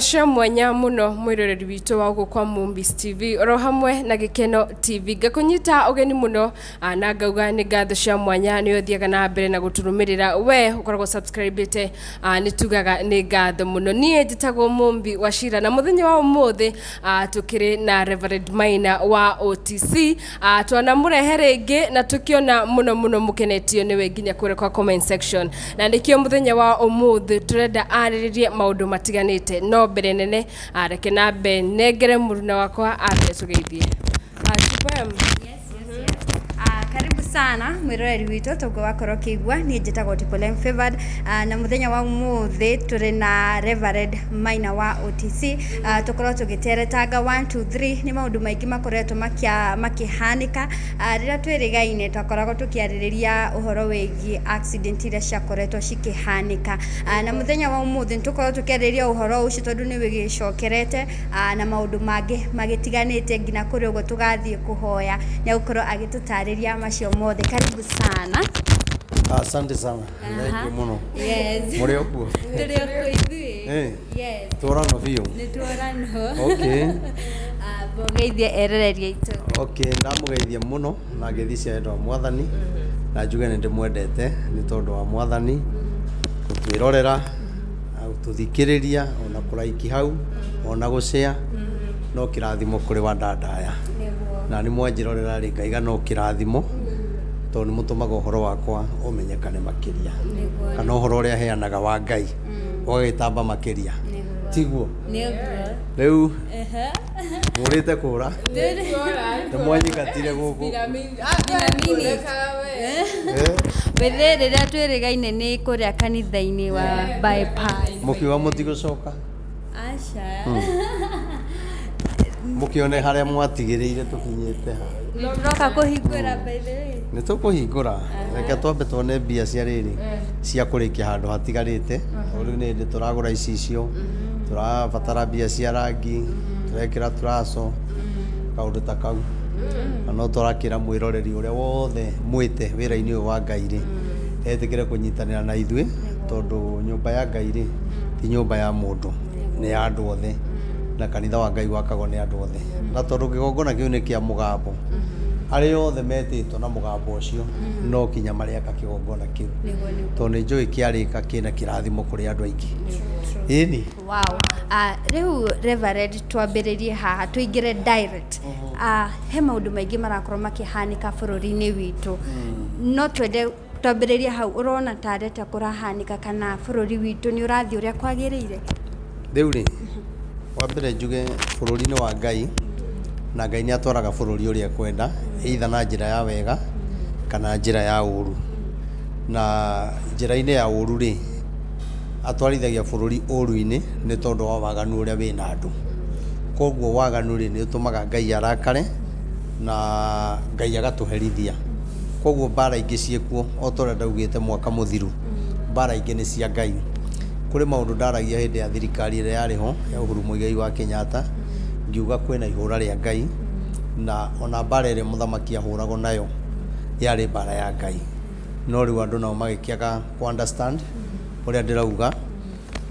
Cia mwanya muno mwiroreri witũ wa gũkũ kwa Mumbis TV oro hamwe na Gĩkeno TV, ngakũnyita ũgeni mũno, na ngauga nĩ ngatho cia mwanya nĩ ũthiaga na mbere na gũtũrũmĩrĩra, we ũkoragwo subscribĩte, nĩ tugaga nĩ ngatho mũno. Niĩ njĩtagwo Mumbi wa Cira, na mũthenya wa ũmũthĩ tũkĩrĩ na Reverend Maina wa OTC. Twanamũrehe rĩngĩ na tũkĩona mũno mũno mũkenetio nĩwe nginya kũrĩa kwa comment section, na nĩkĩo mũthenya wa ũmũthĩ tũrenda arĩrĩrie maũndũ matiganĩte. No mbere nene, reke nambe nengere mũruna wakwa ambe tũgeithie. Triple M. Yes. Karibu sana mwiroreri witũ. Toguo wakorwo ũkĩigua, niĩ njĩtagwo Triple M Favored, na mũthenya wa ũmũthĩ tũrĩ na Reverend Maina wa OTC. Tũkorwo tũgĩteretanga 1 2 3. Nĩ maũndũ maingĩ makoretwo makĩhanĩka. Rĩrĩa twĩrĩgaine twakoragwo tũkĩarĩrĩria ũhoro wĩgiĩ accident iria ciakoretwo cikĩhanĩka, na mũthenya wa ũmũthĩ nĩtũkorwo tũkĩarĩrĩria ũhoro ũcio tondũ nĩ wĩgĩcokerete, na maũndũ mangĩ magĩtiganĩte nginya kũrĩ ũguo tũgathiĩ kũhoya. Nĩ egũkorwo agĩtũtarĩria macio mothe. Karibu sana. Asante sana. Thank you muno. Mũrĩ o kuo? Tũrĩ o kuo ithuĩ. Yes. Tũrano biũ. Nĩ tuorano. Mũgeithie eroreri aitũ. Okay, ndamũgeithia mũno na ngeithi cia wendo wa Mwathani, na njuge nĩ ndĩmwendete nĩ tondũ wa Mwathani gũtwĩrorera na gũtũthikĩrĩria, ona kũraiki hau, ona gũcĩa no kĩrathimo kũrĩ wa ndandaya. Na nĩ mwanjĩrorera rĩ, ngaiga no kĩrathimo tondũ nĩ mũtũmaga ũhoro wakwa ũmenyekane makĩria, kana ũhoro ũrĩa heanaga wa Ngai ũgagĩtamba makĩria, tiguo? Nĩguo. Rĩu mũrĩte kũra, nĩ mwanyingatire gũkũ. Wethe rĩrĩa twĩrĩgaine nĩ kũrĩa kanitha-inĩ wa Bypass. Mũkiuga mũtigũcoka. Aca. Mũkĩone harĩa mwatigĩrĩire tũkinyĩte ha. Nĩtũroka kũhingũra, by the way. Nĩ tũkũhingũra, reke twambe tuone mbia cia rĩrĩ cia kũrĩkia handũ hatigarĩte. Rĩu nĩ hĩndĩ tũragũra icicio, tũrabatara mbia cia rangi, tũrekĩra turaco, kaũndũ ta kau. Na no tũrakĩra mwĩroreri ũrĩa wothe mwĩte wĩra-inĩ ũyũ wa Ngai rĩ, etĩkĩre kũnyitanĩra na ithuĩ, tondũ nyũmba ya Ngai rĩ ti nyũmba ya mũndũ, nĩ ya andũ othe, na kanitha wa Ngai wakagwo nĩ andũ othe. Na tondũ kĩgongona kĩu nĩ kĩa mũgambo, arĩa othe metĩtwo na mũgambo ũcio no kinya marĩaka kĩgongona kĩu, tondũ nĩ njũĩ kĩarĩka kĩna kĩrathimo kũrĩ andũ aingĩ, ĩni. Wow. Rĩu Reverend, twambĩrĩrie haha, tũingĩre direct. He maũndũ maingĩ marakorwo makĩhanĩka bũrũri-inĩ witũ. No twende twambĩrĩrie hau, ũrona tarĩ atĩa kũrahanĩka, kana bũrũri witũ nĩ ũrathiĩ ũrĩa kwagĩrĩire? Rĩu rĩ, wa mbere njuge bũrũri nĩ wa Ngai, na Ngai nĩ atwaraga bũrũri ũrĩa ekwenda, either na njĩra ya wega kana njĩra ya ũru. Na njĩra-inĩ ya ũru rĩ, atwarithagia bũrũri ũru-inĩ nĩ tondũ wa waganu ũrĩa wĩna andũ. Koguo waganu rĩ, nĩ ũtũmaga Ngai arakare na Ngai agatũherithia. Koguo mbara ingĩ ciĩkuo, o ta ũrĩa ndaugĩte mwaka mũthiru, mbara ingĩ nĩ cia Ngai. Kũrĩ maũndũ ndaragia hĩndĩ ya thirikari ĩrĩa yarĩ ho ya Uhuru Muigai wa Kenyatta, ngiuga kwĩna ihũra rĩa Ngai, na ona mbara ĩrĩa mũthamaki ahũragwo nayo yarĩ mbara ya Ngai. No rĩu andũ nao magĩkĩaga kũ understand ũrĩa ndĩrauga,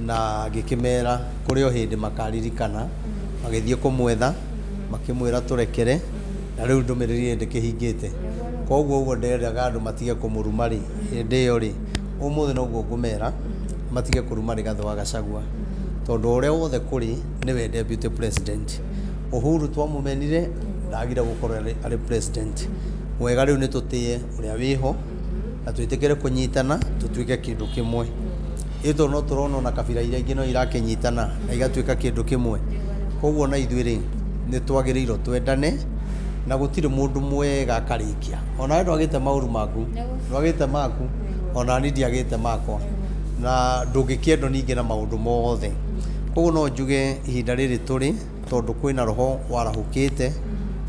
na ngĩkĩmera kũrĩ o hĩndĩ makaririkana. Magĩthiĩ kũmwetha, makĩmwĩra tũrekere, na rĩu ndũmĩrĩri ĩyo ndĩkĩhingĩte. Koguo ũguo ndendaga andũ matige kũmũruma rĩ, hĩndĩ ĩyo rĩ, ũmũthĩ noguo ngũmera matige kũruma Rigathĩ wa Gachagua, tondũ ũrĩa wothe kũrĩ nĩwe deputy president. Uhuru twamũmenire, ndagire gũkorwo arĩ president. Wega rĩu nĩ tũtĩe ũrĩa wĩho na twĩtĩkĩre kũnyitana tũtuĩke kĩndũ kĩmwe. Ĩ tondũ no tũrona ona kabira iria ingĩ no irakĩnyitana na igatuĩka kĩndũ kĩmwe. Koguo na ithuĩ rĩ, nĩ twagĩrĩirwo twendane, na gũtirĩ mũndũ mwega akarĩkia. Onawe ndwagĩte maũru maku, ndwagĩte maku, ona niĩ ndiagĩte makwa, na ndũngĩkĩendwo ningĩ na maũndũ mothe. Koguo no njuge ihinda rĩrĩ tũrĩ, tondũ kwĩna roho warahũkĩte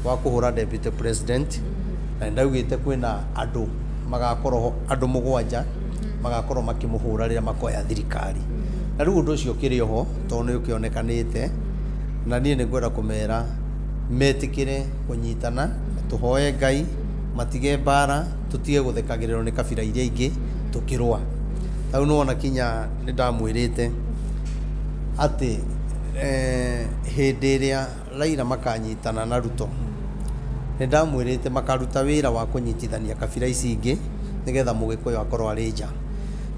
wa kũhũra deputy president, na nĩndaugĩte kwĩna andũ magakorwo ho, andũ 7 magakorwo makĩmũhũra rĩrĩa makoya thirikari. Na rĩu ũndũ ũcio ũkĩrĩ oho, tondũ nĩ ũkĩonekanĩte, na niĩ nĩ ngwenda kũmera metĩkĩre kũnyitana, tũhoe Ngai matige mbara, tũtige gũthekagĩrĩrwo nĩ kabira iria ingĩ tũkĩrũa. Ta rĩu nĩwona kinya nĩ ndamwĩrĩte atĩ Hĩndĩ ĩrĩa Raila makanyitana na Ruto, nĩ ndamwĩrĩte makaruta wĩra wa kũnyitithania kabira ici ingĩ nĩgetha Mũgĩkũyũ akorwo arĩ nja.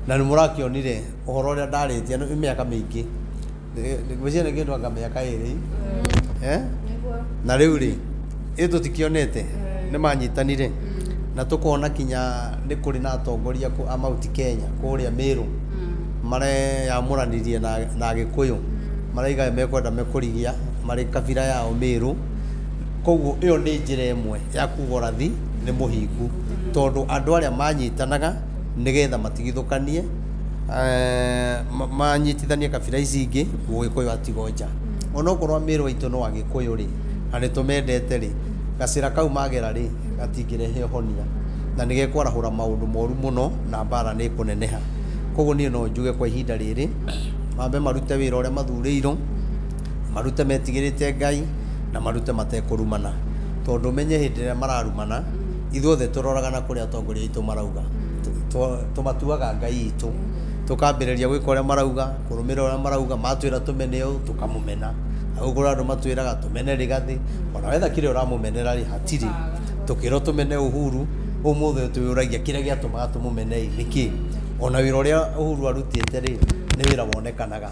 Na nĩ mũrakĩonire ũhoro ũrĩa ndarĩtie nĩ mĩaka mĩingĩ. Ngwĩciria nĩ kĩndũ anga mĩaka 2. Na rĩu rĩ, ĩ tũtikĩonete nĩ manyitanire na tũkona kinya nĩ kũrĩ na atongoria a Mount Kenya kũrĩa Meru mareyamũranirie na Agĩkũyũ, maraiga mekwenda mekũrigia marĩ kabira yao Meru. Koguo ĩyo nĩ njĩra ĩmwe ya kuga ũrathi nĩ mũhingu, tondũ andũ arĩa manyitanaga nĩgetha matigithũkanie, manyitithanie kabira ici ingĩ, Mũgĩkũyũ atigwo nja. Onokorwo Meru aitũ no Agĩkũyũ rĩ, na nĩ tũmendete rĩ, gacĩra kau magera rĩ, gatingĩrehe ũhonia na nĩ gekwarahũra maũndũ moru mũno na mbara nĩ ĩkũneneha. Koguo niĩ no njuge kwa ihinda rĩrĩ mambe marute wĩra ũrĩa mathurĩirwo, marute metigĩrĩte Ngai na marute matekũrumana, tondũ menye hĩndĩ ĩrĩa mararumana ithuothe tũroraga na kũrĩa atongoria aitũ marauga, tũmatuaga Ngai itũ, tũkambĩrĩria gwĩka ũrĩa marauga, kũrũmĩrĩra ũrĩa marauga, matwĩra tũmene ũũ tũkamũmena. Agũkorwo andũ matwĩraga tũmene Rigathĩ, ona wetha kĩrĩa ũramũmenera rĩ hatirĩ. Tũkĩrwo tũmene Uhuru, ũmũthĩ twĩyũragia kĩrĩa gĩatũmaga tũmũmene ĩ nĩkĩ? Ona wĩra ũrĩa Uhuru arutĩte rĩ, nĩ wĩra wonekanaga.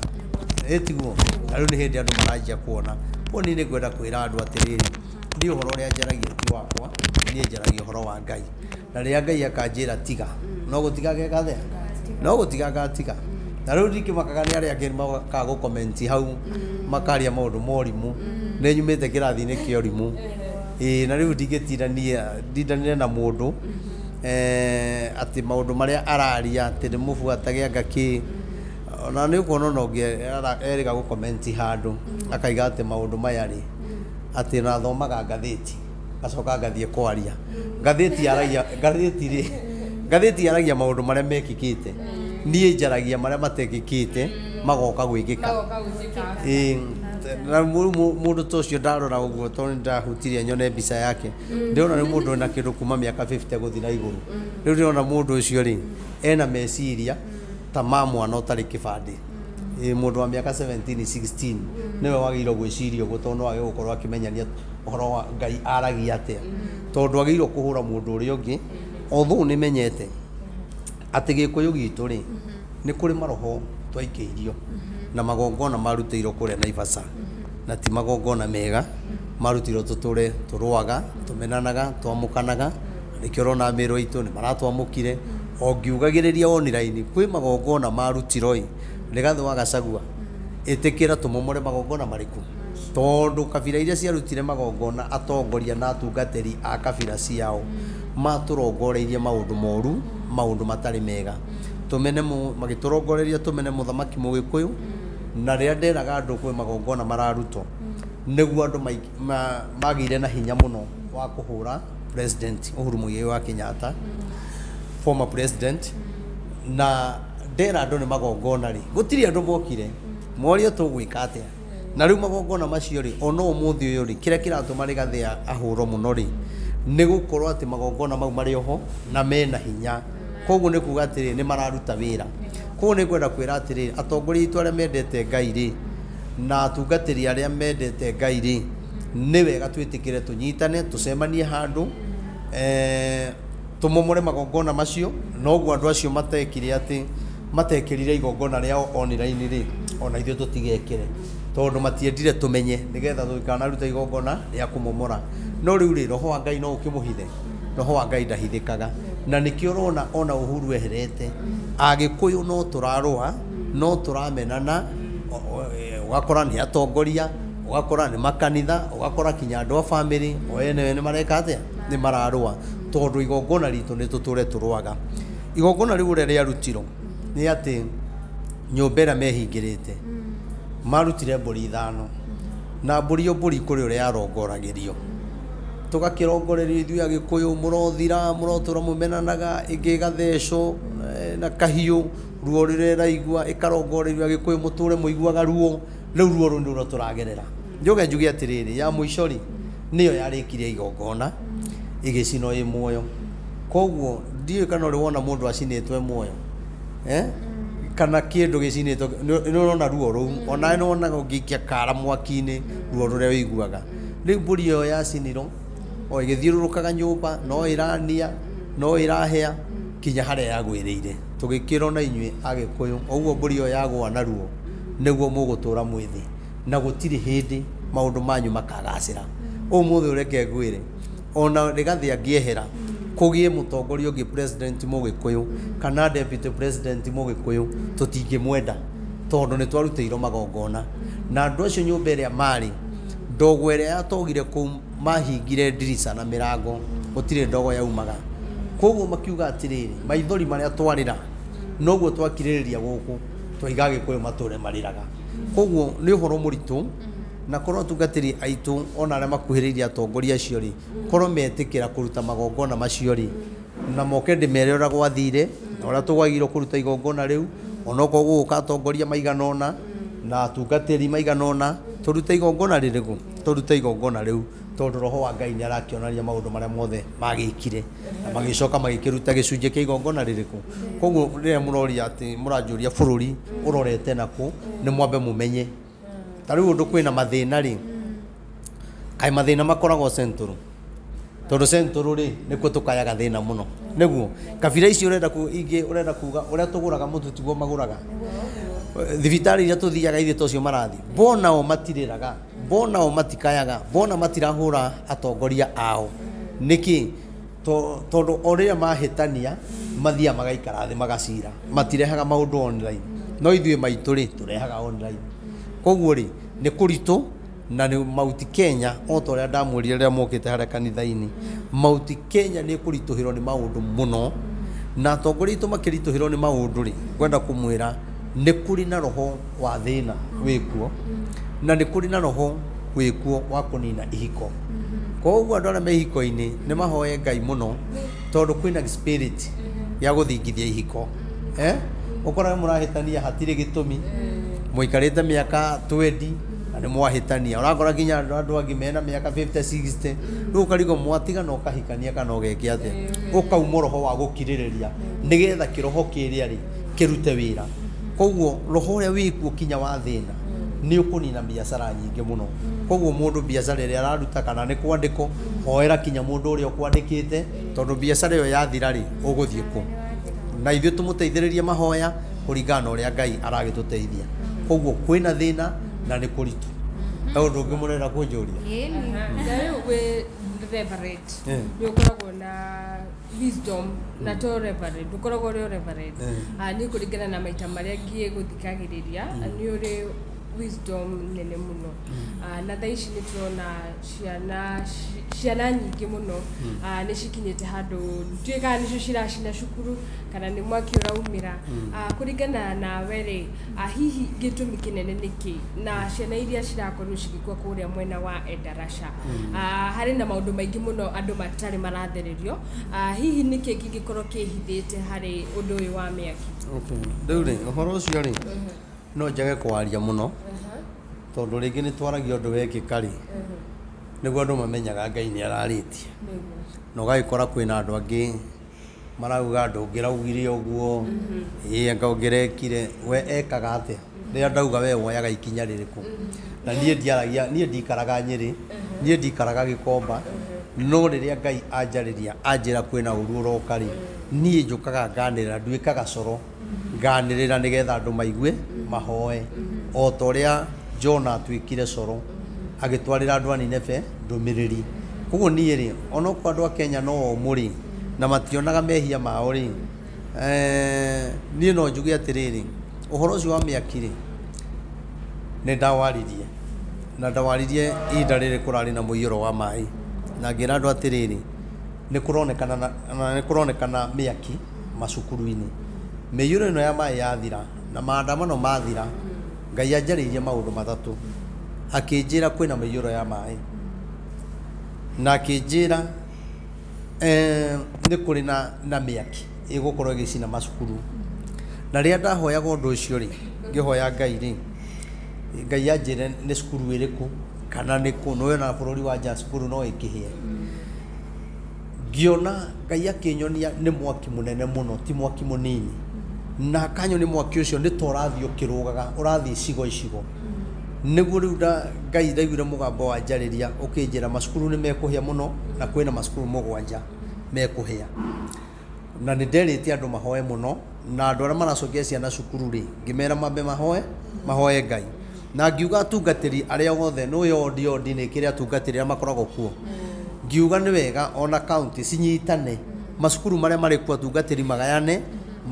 Ĩ tiguo? Na rĩu nĩ hĩndĩ andũ maranjia kuona. Koguo niĩ nĩ ngwenda kwĩra andũ atĩrĩrĩ, niĩ ũhoro ũrĩa njaragia ti wakwa, niĩ njaragia ũhoro wa Ngai. Na rĩrĩa Ngai akanjĩra tiga, no gũtiga gegathe? No gũtiga ngatiga. Na rĩu ndikĩmakaga nĩ arĩa angĩ mokaga gũcomment hau, makaria maũndũ ma ũrimũ. Nĩ nyumĩte kĩrathi-inĩ kĩa ũrimũ. Ĩĩ, na rĩu ndingĩtindania ndindanĩre na mũndũ atĩ maũndũ marĩa araria atĩ ndĩmũbuatage anga kĩ. Ona nĩ ũkuona ona ũngĩ erĩga gũcomment handũ akaiga atĩ maũndũ maya rĩ, atĩ nathomaga ngathĩti ngacoka ngathiĩ kwaria. Ngathĩti yaragia, ngathĩti rĩ, ngathĩti yaragia maũndũ marĩa mekĩkĩte. Niĩ njaragia marĩa matekĩkĩte magoka gwĩkĩka. Ĩĩ, na mũndũ ta ũcio ndarora ũguo, tondũ nĩ ndahutirie nyone mbica yake, ndĩrona nĩ mũndũ wĩna kĩndũ kuma mĩaka 50 gũthiĩ na igũrũ. Rĩu ndĩrona mũndũ ũcio rĩ, ena meciria ta ma mwana ũtarĩ kĩbandĩ. Ĩĩ, mũndũ wa mĩaka 17 16 nĩwe wagĩrĩirwo gwĩciria ũguo, tondũ no age gũkorwo akĩmenyania ũhoro wa Ngai aragia atĩa, tondũ agĩrĩirwo kũhũra mũndũ ũrĩa ũngĩ. Although nĩ menyete atĩ Gĩkũyũ gitũ rĩ, nĩ kũrĩ maroho twaikĩirio na magongona marutĩirwo kũrĩa Naivasha, na ti magongona mega marutirwo tũtũre tũrũaga, tũmenanaga, twamũkanaga. Nĩkĩo ũrona Meru aitũ nĩ maratwamũkire. O ngiugagĩrĩria online kwĩ magongona marutirwo ĩ, Rigathĩ wa Gachagua, ĩtĩkĩra tũmomore magongona marĩkũ, tondũ kabira iria ciarutire magongona, atongoria na atungatĩri a kabira ciao matũrongoreirie maũndũ moru, maũndũ matarĩ mega, tũmene magĩtũrongoreria tũmene mũthamaki Mũgĩkũyũ. Na rĩrĩa nderaga andũ kwĩ magongona mararutwo, nĩguo andũ magĩire na hinya mũno wa kũhũra President Uhuru Muigai wa Kenyatta, former president. Na ndera andũ nĩ magongona rĩ, gũtirĩ andũ mokire morio tũgwĩka atĩa. Na rĩu magongona macio rĩ, ona ũmũthĩ ũyũ rĩ, kĩrĩa kĩratũma Rigathĩ ahũrwo mũno rĩ, nĩ gũkorwo atĩ magongona mau marĩ oho na mena hinya. Koguo nĩ kuga atĩrĩ, nĩ mararuta wĩra. Koguo nĩ ngwenda kwĩra atĩrĩrĩ, atongoria aitũ arĩa mendete Ngai rĩ, na atungatĩri arĩa mendete Ngai rĩ, nĩ wega twĩtĩkĩre tũnyitane, tũcemanie handũ, tũmomore magongona macio. Noguo andũ acio matekire atĩ matekĩrire igongona rĩao online rĩ, ona ithuĩ tũtigekĩre, tondũ matiendire tũmenye nĩgetha tũtikanaruta igongona rĩa kũmomora. No rĩu rĩ, roho wa Ngai no ũkĩmũhithe? Roho wa Ngai ndahithĩkaga. Na nĩkĩo ũrona ona Uhuru eherete, Agĩkũyũ no tũrarũa, no tũramenana. Ũgakora nĩ atongoria, ũgakora nĩ makanitha, ũgakora kinya andũ a bamĩrĩ o ene nĩ mareka atĩa, nĩ mararũa, tondũ igongona ritũ nĩ tũtũre tũrũaga. Igongona rĩu ũrĩa rĩarutirwo nĩ atĩ nyũmba ĩrĩa mehingĩrĩte marutire mbũri 5, na mbũri o mbũri kũrĩ ũrĩa yarongoragĩrio. Tũgakĩrongorerio ithuĩ Agĩkũyũ, mũrothira, mũrotũra mũmenanaga, ĩngĩ ĩgathecwo na kahiũ, ruo rũrĩa ĩraigua ĩkarongorerio Agĩkũyũ mũtũre mũiguaga ruo. Rĩu ruo rũu nĩruo tũragerera. Njoke njuge atĩrĩrĩ, ya mũico rĩ, nĩyo yarĩkirie igongona ĩgĩcinwo ĩ muoyo. Koguo ndiũĩ kana ũrĩ wona mũndũ acinĩtwo e muoyo, eh? Kana kĩndũ gĩcinĩtwo, nĩ ũrona ruo rũu, onawe nĩ wonaga ũngĩikia kara mwaki-inĩ ruo rũrĩa ũiguaga. Rĩu mbũri ĩyo yacinirwo o ĩgĩthiũrũrũkaga nyũmba, no ĩrania, no ĩrahĩa kinya harĩa yagwĩrĩire. Tũgĩkĩrwo na inyuĩ Agĩkũyũ, ũguo mbũri ĩyo yagũa na ruo nĩguo mũgũtũra mwĩthĩ, na gũtirĩ hĩndĩ maũndũ manyu makagacĩra. Ũmũthĩ ũreke ngwĩre, ona Rigathĩ angĩehera kũgĩe mũtongoria ũngĩ, president mũgĩkũyũ kana deputy president mũgĩkũyũ, tũtingĩmwenda, tondũ nĩ twarutĩirwo magongona na andũ acio. Nyũmba ĩrĩa marĩ, ndogo ĩrĩa yatogire kũu, mahingire ndirica na mĩrango, gũtirĩ ndogo yaumaga. Koguo makiuga atĩrĩrĩ, maithori marĩa twarĩra noguo twakirĩrĩria gũkũ, twaiga Agĩkũyũ matũre marĩraga. Koguo nĩ ũhoro mũritũ, na korwo atungatĩri aitũ ona arĩa makuhĩrĩirie atongoria acio rĩ, korwo metĩkĩra kũruta magongona macio rĩ, na moke ndĩmere ũrĩa gwathire na ũrĩa tũgwagĩrĩirwo kũruta igongona rĩu, onokorwo gũgũka atongoria maigana ũna na atungatĩri maigana ũna, tũrute igongona rĩrĩkũ, tũrute igongona rĩu, tondũ roho wa Ngai nĩ arakĩonania maũndũ marĩa mothe magĩkire na magĩcoka magĩkĩruta gĩcunjĩ kĩa igongona rĩrĩkũ. Koguo rĩrĩa mũroria atĩ mũranjũria bũrũri ũrorete nakũ, nĩ mwambe mũmenye ta rĩu ũndũ kwĩna mathĩna rĩ, kaĩ mathĩna makoragwo central, tondũ central rĩ nĩkuo tũkayaga thĩna mũno. Nĩguo kabira ici ũrenda ingĩ ũrenda kuga ũrĩa tũgũraga mũtu tiguo magũraga, thibitarĩ iria tũthiaga ithuĩ tocio marathiĩ, mbona o matirĩraga, mbona o matikayaga, mbona matirahũra atongoria ao nĩkĩ? Tondũ o rĩrĩa mahĩtania mathiaga magaikara thĩ magacira, matirehaga maũndũ online, no ithuĩ maitũ rĩ tũrehaga online. Koguo rĩ nĩ kũritũ, na nĩ Mount Kenya o ta ũrĩa ndamwĩrire rĩrĩa mokĩte harĩa kanitha-inĩ, Mount Kenya nĩ ĩkũritũhĩrwo nĩ maũndũ mũno, na atongoria aitũ makĩritũhĩrwo nĩ maũndũ rĩ, ngwenda kũmwĩra nĩ kũrĩ na roho wa thĩna wĩkuo, na nĩ kũrĩ na roho wĩkuo wa kũnina ihiko. Koguo andũ arĩa me ihiko-inĩ nĩ mahoe Ngai mũno, tondũ kwĩna spirit ya gũthingithia ihiko. Ũkorage mũrahĩtania hatirĩ gĩtũmi, mũikarĩte mĩaka 20 na nĩ mwahĩtania, ũrakora nginya andũ angĩ mena mĩaka 50 60, rĩu ũkarigwo mwatigana ũkahikania kana ũgeke atĩa, ũkauma roho wa gũkirĩrĩria nĩgetha kĩroho kĩrĩa rĩ kĩrute wĩra. Koguo roho ũrĩa wĩkuo kinya wa thĩna nĩ ũkũnina biacara nyingĩ mũno. Koguo mũndũ biacara ĩrĩa araruta kana nĩ kwandĩkwo, hoera kinya mũndũ ũrĩa ũkwandĩkĩte, tondũ biacara ĩyo yathira rĩ, ũgũthiĩ kũ? Na ithuĩ tũmũteithĩrĩrie mahoya kũringana na ũrĩa Ngai aragĩtũteithia. Koguo kwĩna thĩna na nĩ kũritũ. He ũndũ ũngĩ mũrenda kũnjũria? Na rĩu wĩ reverend, nĩ ũkoragwo na wisdom, na to reverend ũkoragwo ũrĩ o reverend. Niĩ kũringana na maita marĩa ngiĩ gũthikagĩrĩria, nĩ ũrĩ wisdom nene mũno. Na thaa ici nĩ tũrona ciana nyingĩ mũno nĩ cikinyĩte handũ ndiũĩ kana nĩcio ciracina cukuru kana nĩ mwaki ũraumĩra. Kũringana nawe rĩ, hihi gĩtũmi kĩnene nĩkĩ na ciana iria cirakorirwo cigĩkua kũrĩa mwena wa Endarasha, harĩ na maũndũ maingĩ mũno andũ matarĩ marathererio, hihi nĩkĩ kĩngĩkorwo kĩhithĩte harĩ ũndũ ũyũ wa mĩaki? Okay. Rĩu rĩ, ũhoro ũcio rĩ, no njage kwaria mũno, tondũ rĩngĩ nĩ twaragia ũndũ wekĩka rĩ, nĩguo andũ mamenyaga Ngai nĩ ararĩtie, na ũgagĩkora kwĩna andũ angĩ marauga ndũngĩraugire ũguo, ĩĩ anga ũngĩrekire. We ekaga atĩa rĩrĩa ndauga we woyaga ikinya rĩrĩkũ? Na niĩ ndiaragia, niĩ ndikaraga Nyĩrĩ, niĩ ndikaraga Gĩkomba, no rĩrĩa Ngai anjarĩria anjĩra kwĩna ũru ũroka rĩ, niĩ njũkaga nganĩrĩra, nduĩkaga coro nganĩrĩra nĩgetha andũ maigue mahoe, o ta ũrĩa Jona atuĩkire coro agĩtwarĩra andũ a Nineve ndũmĩrĩri. Koguo niĩ rĩ, onokorwo andũ a Kenya no omũ rĩ, na mationaga mehia mao rĩ, niĩ no njuge atĩrĩrĩ, ũhoro ũcio wa mĩaki rĩ, nĩ ndawaririe, na ndawaririe ihinda rĩrĩ kũrarĩ na mũiyũro wa maĩ, na ngĩra andũ atĩrĩrĩ, nĩ kũronekana na nĩ kũronekana mĩaki macukuru-inĩ. Mĩiyũro ĩno ya maĩ yathira na maandamano mathira, Ngai anjarĩirie maũndũ matatũ. Akĩnjĩra kwĩna mĩiyũro ya maĩ, na akĩnjĩra nĩ kũrĩ na mĩaki ĩgũkorwo ĩgĩcina macukuru. Na rĩrĩa ndahoyaga ũndũ ũcio rĩ, ngĩhoya Ngai rĩ, Ngai anjĩre nĩ cukuru ĩrĩkũ kana nĩ kũ, nĩ ona bũrũri wa nja cukuru no ĩkĩhĩe. Ngĩona Ngai akĩnyonia nĩ mwaki mũnene mũno, ti mwaki mũnini. Na akanyoni mwaki ũcio nĩ ta ũrathiĩ ũkĩrũgaga, ũrathiĩ icigo icigo. Nĩguo rĩu Ngai ndaiguire mũgambo wa njarĩria ũkĩnjĩra macukuru nĩ mekũhĩa mũno, na kwĩna macukuru 7 mekũhĩa. Na nĩ nderĩte andũ mahoe mũno, na andũ arĩa maracokia ciana cukuru rĩ, ngĩmera mambe mahoe Ngai. Na ngiuga atungatĩri arĩa othe, nĩ ũĩ ondi nĩ kĩrĩa atungatĩri arĩa makoragwo kuo. Ngiuga nĩ wega ona county cinyitane, macukuru marĩa marĩ kuo atungatĩri magayane,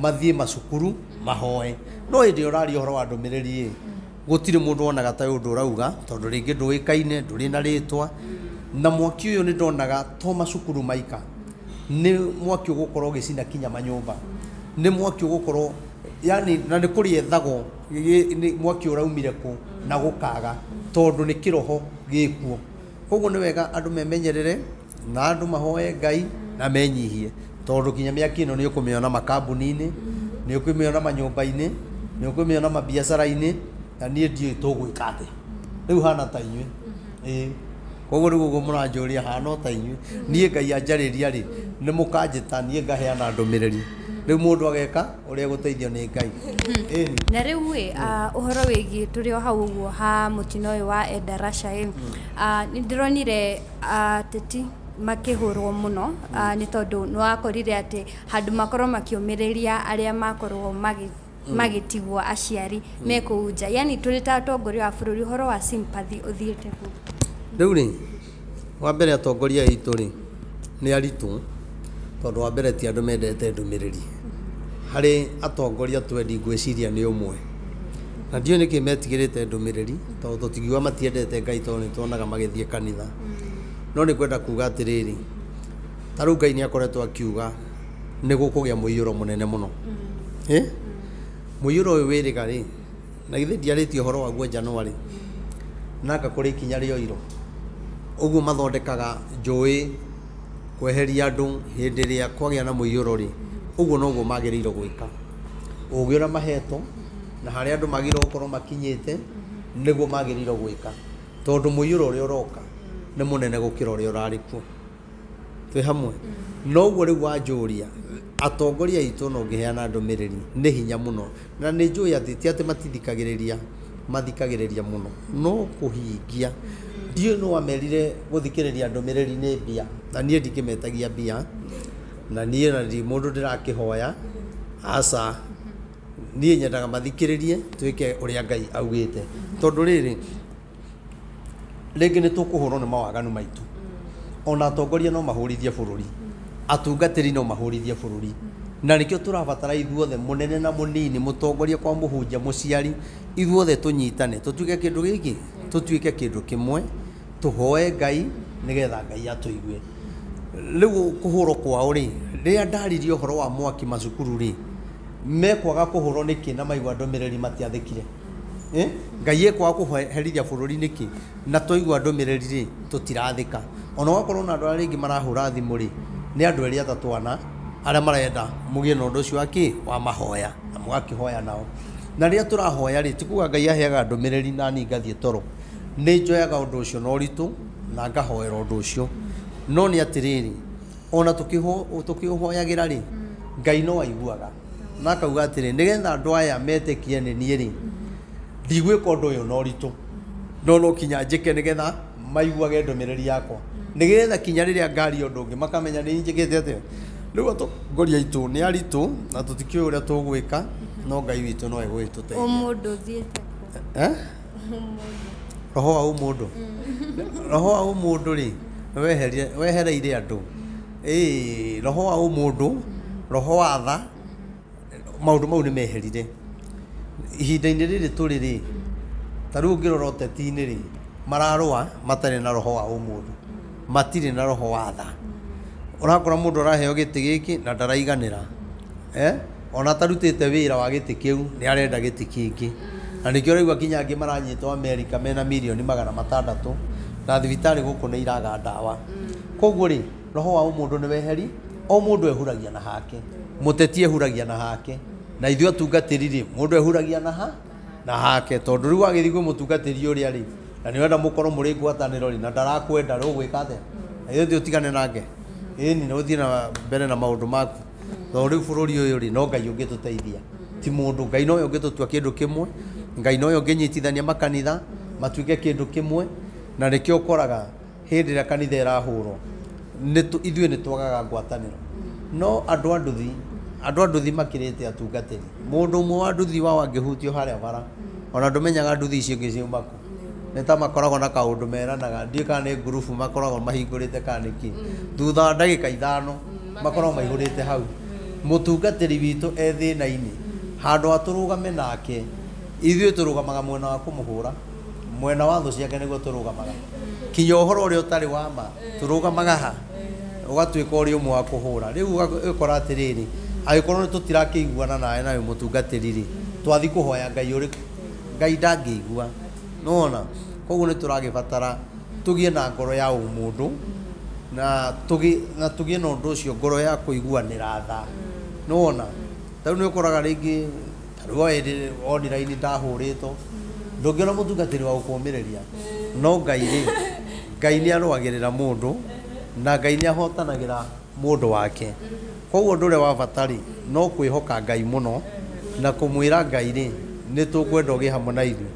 mathiĩ macukuru mahoe. No hĩndĩ ĩrĩa ũraria ũhoro wa ndũmĩrĩri ĩ, gũtirĩ mũndũ wonaga ta ũndũ ũrauga, tondũ rĩngĩ ndũĩkaine, ndũrĩ na rĩtwa. Na mwaki ũyũ nĩ ndonaga to macukuru maika, nĩ mwaki ũgũkorwo ũgĩcina kinya manyũmba, nĩ mwaki ũgũkorwo yani, na nĩ kũrĩethagwo nĩ mwaki ũraumire kũ na gũkaga, tondũ nĩ kĩroho gĩkuo. Koguo nĩ wega andũ memenyerere na andũ mahoe Ngai na menyihie, tondũ kinya mĩaki ĩno nĩ ũkũmĩona makambuni-inĩ, nĩ ũkũmĩona manyũmba-inĩ, nĩ ũkũmĩona mabiacara-inĩ, na niĩ ndiũĩ tũgwĩka atĩa. Rĩu hana ta inyuĩ. Ĩĩ. Koguo rĩu ũguo mũranjũria hana o ta inyuĩ. Niĩ Ngai anjarĩria rĩ, nĩ mũkanjĩta niĩ ngaheana ndũmĩrĩri. Rĩu mũndũ ageka ũrĩa egũteithio nĩ Ngai. Ĩni. Na rĩu ĩ, ũhoro wĩgiĩ tũrĩ o hau ũguo ha mũtino ũyũ wa Endarasha ĩ, nĩ ndĩronire ateti makĩhũrwo mũno, nĩ tondũ nĩ wakorire atĩ handũ makorwo makĩũmĩrĩria arĩa makorwo magĩtigwo aciari me kũu nja. Yani tũrĩ ta atongoria wa bũrũri, ũhoro wa sympathy ũthiĩte kũ? Rĩu rĩ, wa mbere atongoria aitũ rĩ, nĩ aritũ, tondũ wa mbere ti andũ mendete ndũmĩrĩri. Harĩ atongoria twendi ngwĩciria nĩ ũmwe. Na ndiũĩ nĩkĩ metigĩrĩte ndũmĩrĩri, tondũ tũtingiuga matiendete Ngai, tondũ nĩ tuonaga magĩthiĩ kanitha. No nĩ ngwenda kuga atĩrĩrĩ, ta rĩu Ngai nĩ akoretwo akiuga nĩ gũkũgĩa mũiyũro mũnene mũno. Mũiyũro ũyũ wĩrĩga rĩ, na githĩ ndiarĩtie ũhoro waguo January, na anga kũrĩ ikinya rĩoirwo. Ũguo mathondekaga njũĩ kweheria andũ hĩndĩ ĩrĩa kwagĩa na mũiyũro rĩ, ũguo noguo magĩrĩirwo gwĩka. Ũgĩ ũrĩa mahetwo na harĩa andũ magĩrĩirwo gũkorwo makinyĩte nĩguo magĩrĩirwo gwĩka, tondũ mũiyũro ũrĩa ũroka nĩ mũnene gũkĩra ũrĩa ũrarĩ kuo. Twĩ hamwe. Noguo rĩu wanjũria, atongoria aitũ no ngĩheana ndũmĩrĩri nĩ hinya mũno, na nĩ njũĩ atĩ ti atĩ matithikagĩrĩria, mathikagĩrĩria mũno, no kũhingia. Ndiũĩ nũ wamerire gũthikĩrĩria ndũmĩrĩri nĩ mbia, na niĩ ndingĩmetagia mbia, na niĩ na ndirĩ mũndũ ndĩrakĩhoya, aca. Niĩ nyendaga mathikĩrĩrie twĩke ũrĩa Ngai augĩte, tondũ rĩrĩ rĩngĩ nĩ tũkũhũrwo nĩ mawaganu maitũ. Ona atongoria no mahũrithie bũrũri, atungatĩri no mahũrithie bũrũri, na nĩkĩo tũrabatara ithuothe, mũnene na mũnini, mũtongoria kwa mũhunjia, mũciari, ithuothe tũnyitane, tũtuĩke kĩndũ gĩkĩ, tũtuĩke kĩndũ kĩmwe, tũhoe Ngai nĩgetha Ngai atũigue. Rĩu kũhũrwo kwao rĩ, rĩrĩa ndaririe ũhoro wa mwaki macukuru rĩ, mekwaga kũhũrwo nĩkĩ na maigua ndũmĩrĩri matiathĩkire? Ngai ekwaga kũherithia bũrũri nĩkĩ na twaigua ndũmĩrĩri rĩ, tũtirathĩka. Ona wakorwo na andũ arĩa rĩngĩ marahũra thimũ rĩ, nĩ andũ erĩ atatũ ana arĩa marenda mũgĩe na ũndũ ũcio wa kĩ wa mahoya, na mũgakĩhoya nao. Na rĩrĩa tũrahoya rĩ, ti kuga Ngai aheaga ndũmĩrĩri na niĩ ngathiĩ toro. Nĩ njoyaga ũndũ ũcio na ũritũ na ngahoera ũndũ ũcio. No nĩ atĩrĩrĩ, ona tũkĩũhoyagĩra rĩ, Ngai no aiguaga. Na akauga atĩrĩ, nĩgetha andũ aya metĩkie nĩ niĩ rĩ, ndigwĩka ũndũ ũyũ na ũritũ, no no kinya njĩke nĩgetha maiguage ndũmĩrĩri yakwa, nĩgetha kinya rĩrĩa ngaria ũndũ ũngĩ makamenya nĩ njĩkĩte atĩa. Rĩu atongoria aitũ nĩ aritũ na tũtikĩũĩ ũrĩa tũgwĩka, no Ngai witũ no egũgĩtũteithia. Ũmũndũ ũthiĩte kũ? Roho wa ũmũndũ, roho wa ũmũndũ rĩ, wehereire andũ. Ĩĩ, roho wa ũmũndũ, roho wa tha, maũndũ mau nĩ meherire. Ihinda-inĩ rĩrĩ tũrĩ rĩ, ta rĩu ũngĩrora ũteti-inĩ rĩ, mararũa matarĩ na roho wa ũmũndũ, matirĩ na roho wa tha. Ũrakora mũndũ araheo gĩtĩ gĩkĩ na ndaraiganĩra. Ona atarutĩte wĩra wa gĩtĩ kĩu nĩ arenda gĩtĩ kĩngĩ. Na nĩkĩo ũraigua kinya angĩ maranyitwo Amerika mena mirioni 600 na thibitarĩ gũkũ nĩ iraga ndawa. Koguo rĩ, roho wa ũmũndũ nĩ weheri, o mũndũ ehuragia na hake, mũteti ehuragia na hake, na ithuĩ atungatĩri rĩ, mũndũ ehuragia na ha na hake, tondũ rĩu wagĩthiĩ kwĩ mũtungatĩri ũrĩa rĩ, na nĩ ũrenda mũkorwo mũrĩ ngwatanĩro rĩ, na ndarakwenda rĩ, ũgwĩka atĩa? Na ithuĩ ũtigane nake. Ĩni, na ũthiĩ na mbere na maũndũ maku. Tondũ rĩu bũrũri ũyũ rĩ, no Ngai ũngĩtũteithia. Ti mũndũ, Ngai nowe ũngĩtũtua kĩndũ kĩmwe, Ngai nowe ũngĩnyitithania makanitha matuĩke kĩndũ kĩmwe. Na nĩkĩo ũkoraga hĩndĩ ĩrĩa kanitha ĩrahũrwo ithuĩ nĩ twagaga ngwatanĩro. No andũ a nduthi, andũ a nduthi makĩrĩte atungatĩri. Mũndũ ũmwe wa nduthi wao angĩhutio harĩa bara, ona ndũmenyaga nduthi icio ingĩ ciuma kũ. Nĩ ta makoragwo na kaũndũ meranaga, ndiũĩ kana nĩ ngurubu makoragwo mahingũrĩte kana nĩkĩ. Thutha wa ndagĩka 5 makoragwo maihũrĩte hau. Mũtungatĩri witũ e thĩna-inĩ, handũ ha tũrũgame nake, ithuĩ tũrũgamaga mwena wa kũmũhũra, mwena wa thũ ciake nĩguo tũrũgamaga. Kinya ũhoro ũrĩa ũtarĩ wa ma, tũrũgamaga ha? Ũgatuĩka ũrĩ ũmwe wa kũhũra. Rĩu ũgakora atĩrĩrĩ, angĩkorwo nĩ tũtirakĩiguana nawe nawe mũtungatĩri rĩ, twathiĩ kũhoya Ngai ũrĩkũ? Ngai ndangĩigua. Nĩwona? Koguo nĩ tũragĩbatara tũgĩe na ngoro ya ũmũndũ, na tũgĩe na ũndũ ũcio, ngoro ya kũiguanĩra tha. Nĩwona? Ta rĩu nĩ ũkoraga rĩngĩ, ta rĩu hĩndĩ online ndahũrĩtwo, ndũngĩona mũtungatĩri wa gũkũũmĩrĩria. No Ngai rĩ, Ngai nĩ arũagĩrĩra mũndũ, na Ngai nĩ ahotanagĩra mũndũ wake. Koguo ũndũ ũrĩa wa bata rĩ, no kwĩhoka Ngai mũno, na kũmwĩra Ngai rĩ, nĩ tũkwenda ũgĩe hamwe na ithuĩ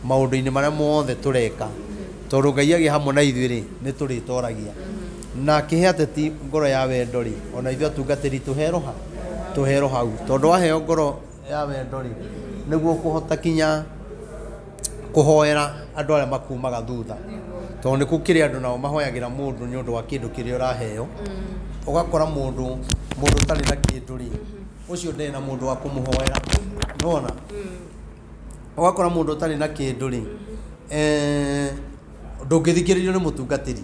maũndũ-inĩ marĩa mothe tũreka. Tondũ Ngai agĩe hamwe na ithuĩ rĩ, nĩ tũrĩtoragia. Na akĩhe ateti ngoro ya wendo rĩ, ona ithuĩ atungatĩri tũherwo ha? Tũherwo hau. Tondũ waheo ngoro ya wendo rĩ, nĩguo ũkũhota kinya kũhoera andũ arĩa makumaga thutha. Tondũ nĩ gũkĩrĩ andũ nao mahoyagĩra mũndũ nĩ ũndũ wa kĩndũ kĩrĩa ũraheo. Ũgakora mũndũ ũtarĩ na kĩndũ rĩ, ũcio ndarĩ na mũndũ wa kũmũhoera. Nĩwona? Ũgakora mũndũ ũtarĩ na kĩndũ rĩ, ndũngĩthikĩrĩrio nĩ mũtungatĩri.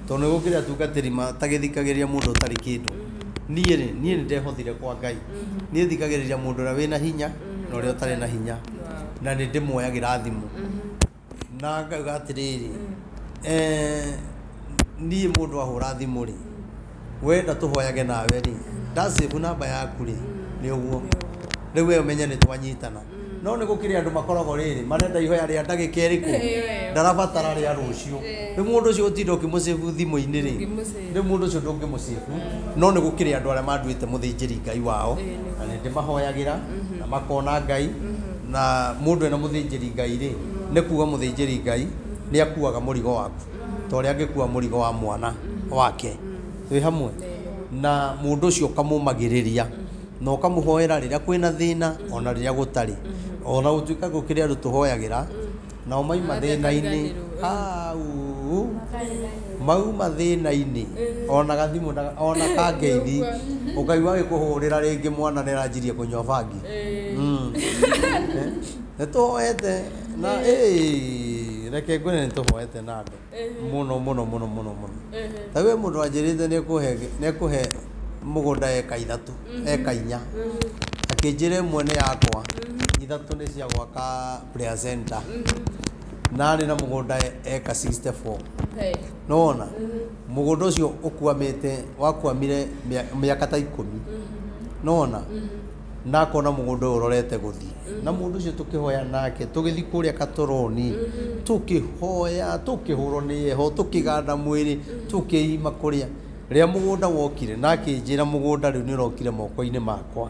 Tondũ nĩ gũkĩrĩ atungatĩri matagĩthikagĩrĩria mũndũ ũtarĩ kĩndũ. Niĩ rĩ, niĩ nĩ ndehothire kwa Ngai. Niĩ thikagĩrĩria mũndũ ũrĩa wĩna hinya na ũrĩa ũtarĩ na hinya. Na nĩ ndĩmuoyagĩra thimũ. Na ngauga atĩrĩrĩ, niĩ mũndũ ahũra thimũ rĩ, wenda tũhoyage nawe rĩ, ndasave namba yaku rĩ, nĩ ũguo. Rĩu we ũmenye nĩ twanyitana. No nĩ gũkĩrĩ andũ makoragwo rĩrĩ, marenda ihoya rĩa ndagĩka ĩrĩkũ, ndarabatara rĩa rũciũ. Rĩu mũndũ ũcio ũtinda ũkĩmũsave thimũ-inĩ rĩ, rĩu mũndũ ũcio ndũngĩmũsave. No nĩ gũkĩrĩ andũ arĩa manduĩte mũthĩnjĩri Ngai wao, na nĩ ndĩmahoyagĩra, na makona Ngai. Na mũndũ ena mũthĩnjĩri Ngai rĩ, nĩ kuga mũthĩnjĩri Ngai nĩ akuaga mũrigo waku, ta ũrĩa angĩkua mũrigo wa mwana wake. Twĩ hamwe? Na mũndũ ũcio ũkamũmagĩrĩria, na ũkamũhoera rĩrĩa kwĩna thĩna, ona rĩrĩa gũtarĩ. Ona gũtuĩka gũkĩrĩ andũ tũhoyagĩra, nao mauma thĩna-inĩ, au, mauma thĩna-inĩ, ona gathimũ, ona kangeithi, ũkaigua agĩkũhũrĩra rĩngĩ mwana nĩ aranjirie kũnyua bangi. Nĩ tũhoete na, reke ngwĩre nĩ tũhoete na andũ. Mũno, mũno, mũno, mũno, mũno. Ta we mũndũ anjĩrĩte nĩ ekũhe mũgũnda eka 3, eka 4. Akĩnjĩra ĩmwe nĩ yakwa, 3 nĩ cia gwaka prayer center. Na arĩ na mũgũnda eka 64. Nĩwona? Mũgũnda ũcio ũkwamĩte, wakwamire mĩaka ta 10. Nĩwona? Na akona mũgũnda ũyũ ũrorete gũthiĩ. Na mũndũ ũcio tũkĩhoya nake, tũgĩthiĩ kũrĩa Katoroni, tũkĩhoya, tũkĩhũrwo nĩ heho, tũkĩganda mwĩrĩ, tũkĩima kũrĩa. Rĩrĩa mũgũnda wokire, na akĩnjĩra mũgũnda rĩu nĩ ũrokire moko-inĩ makwa.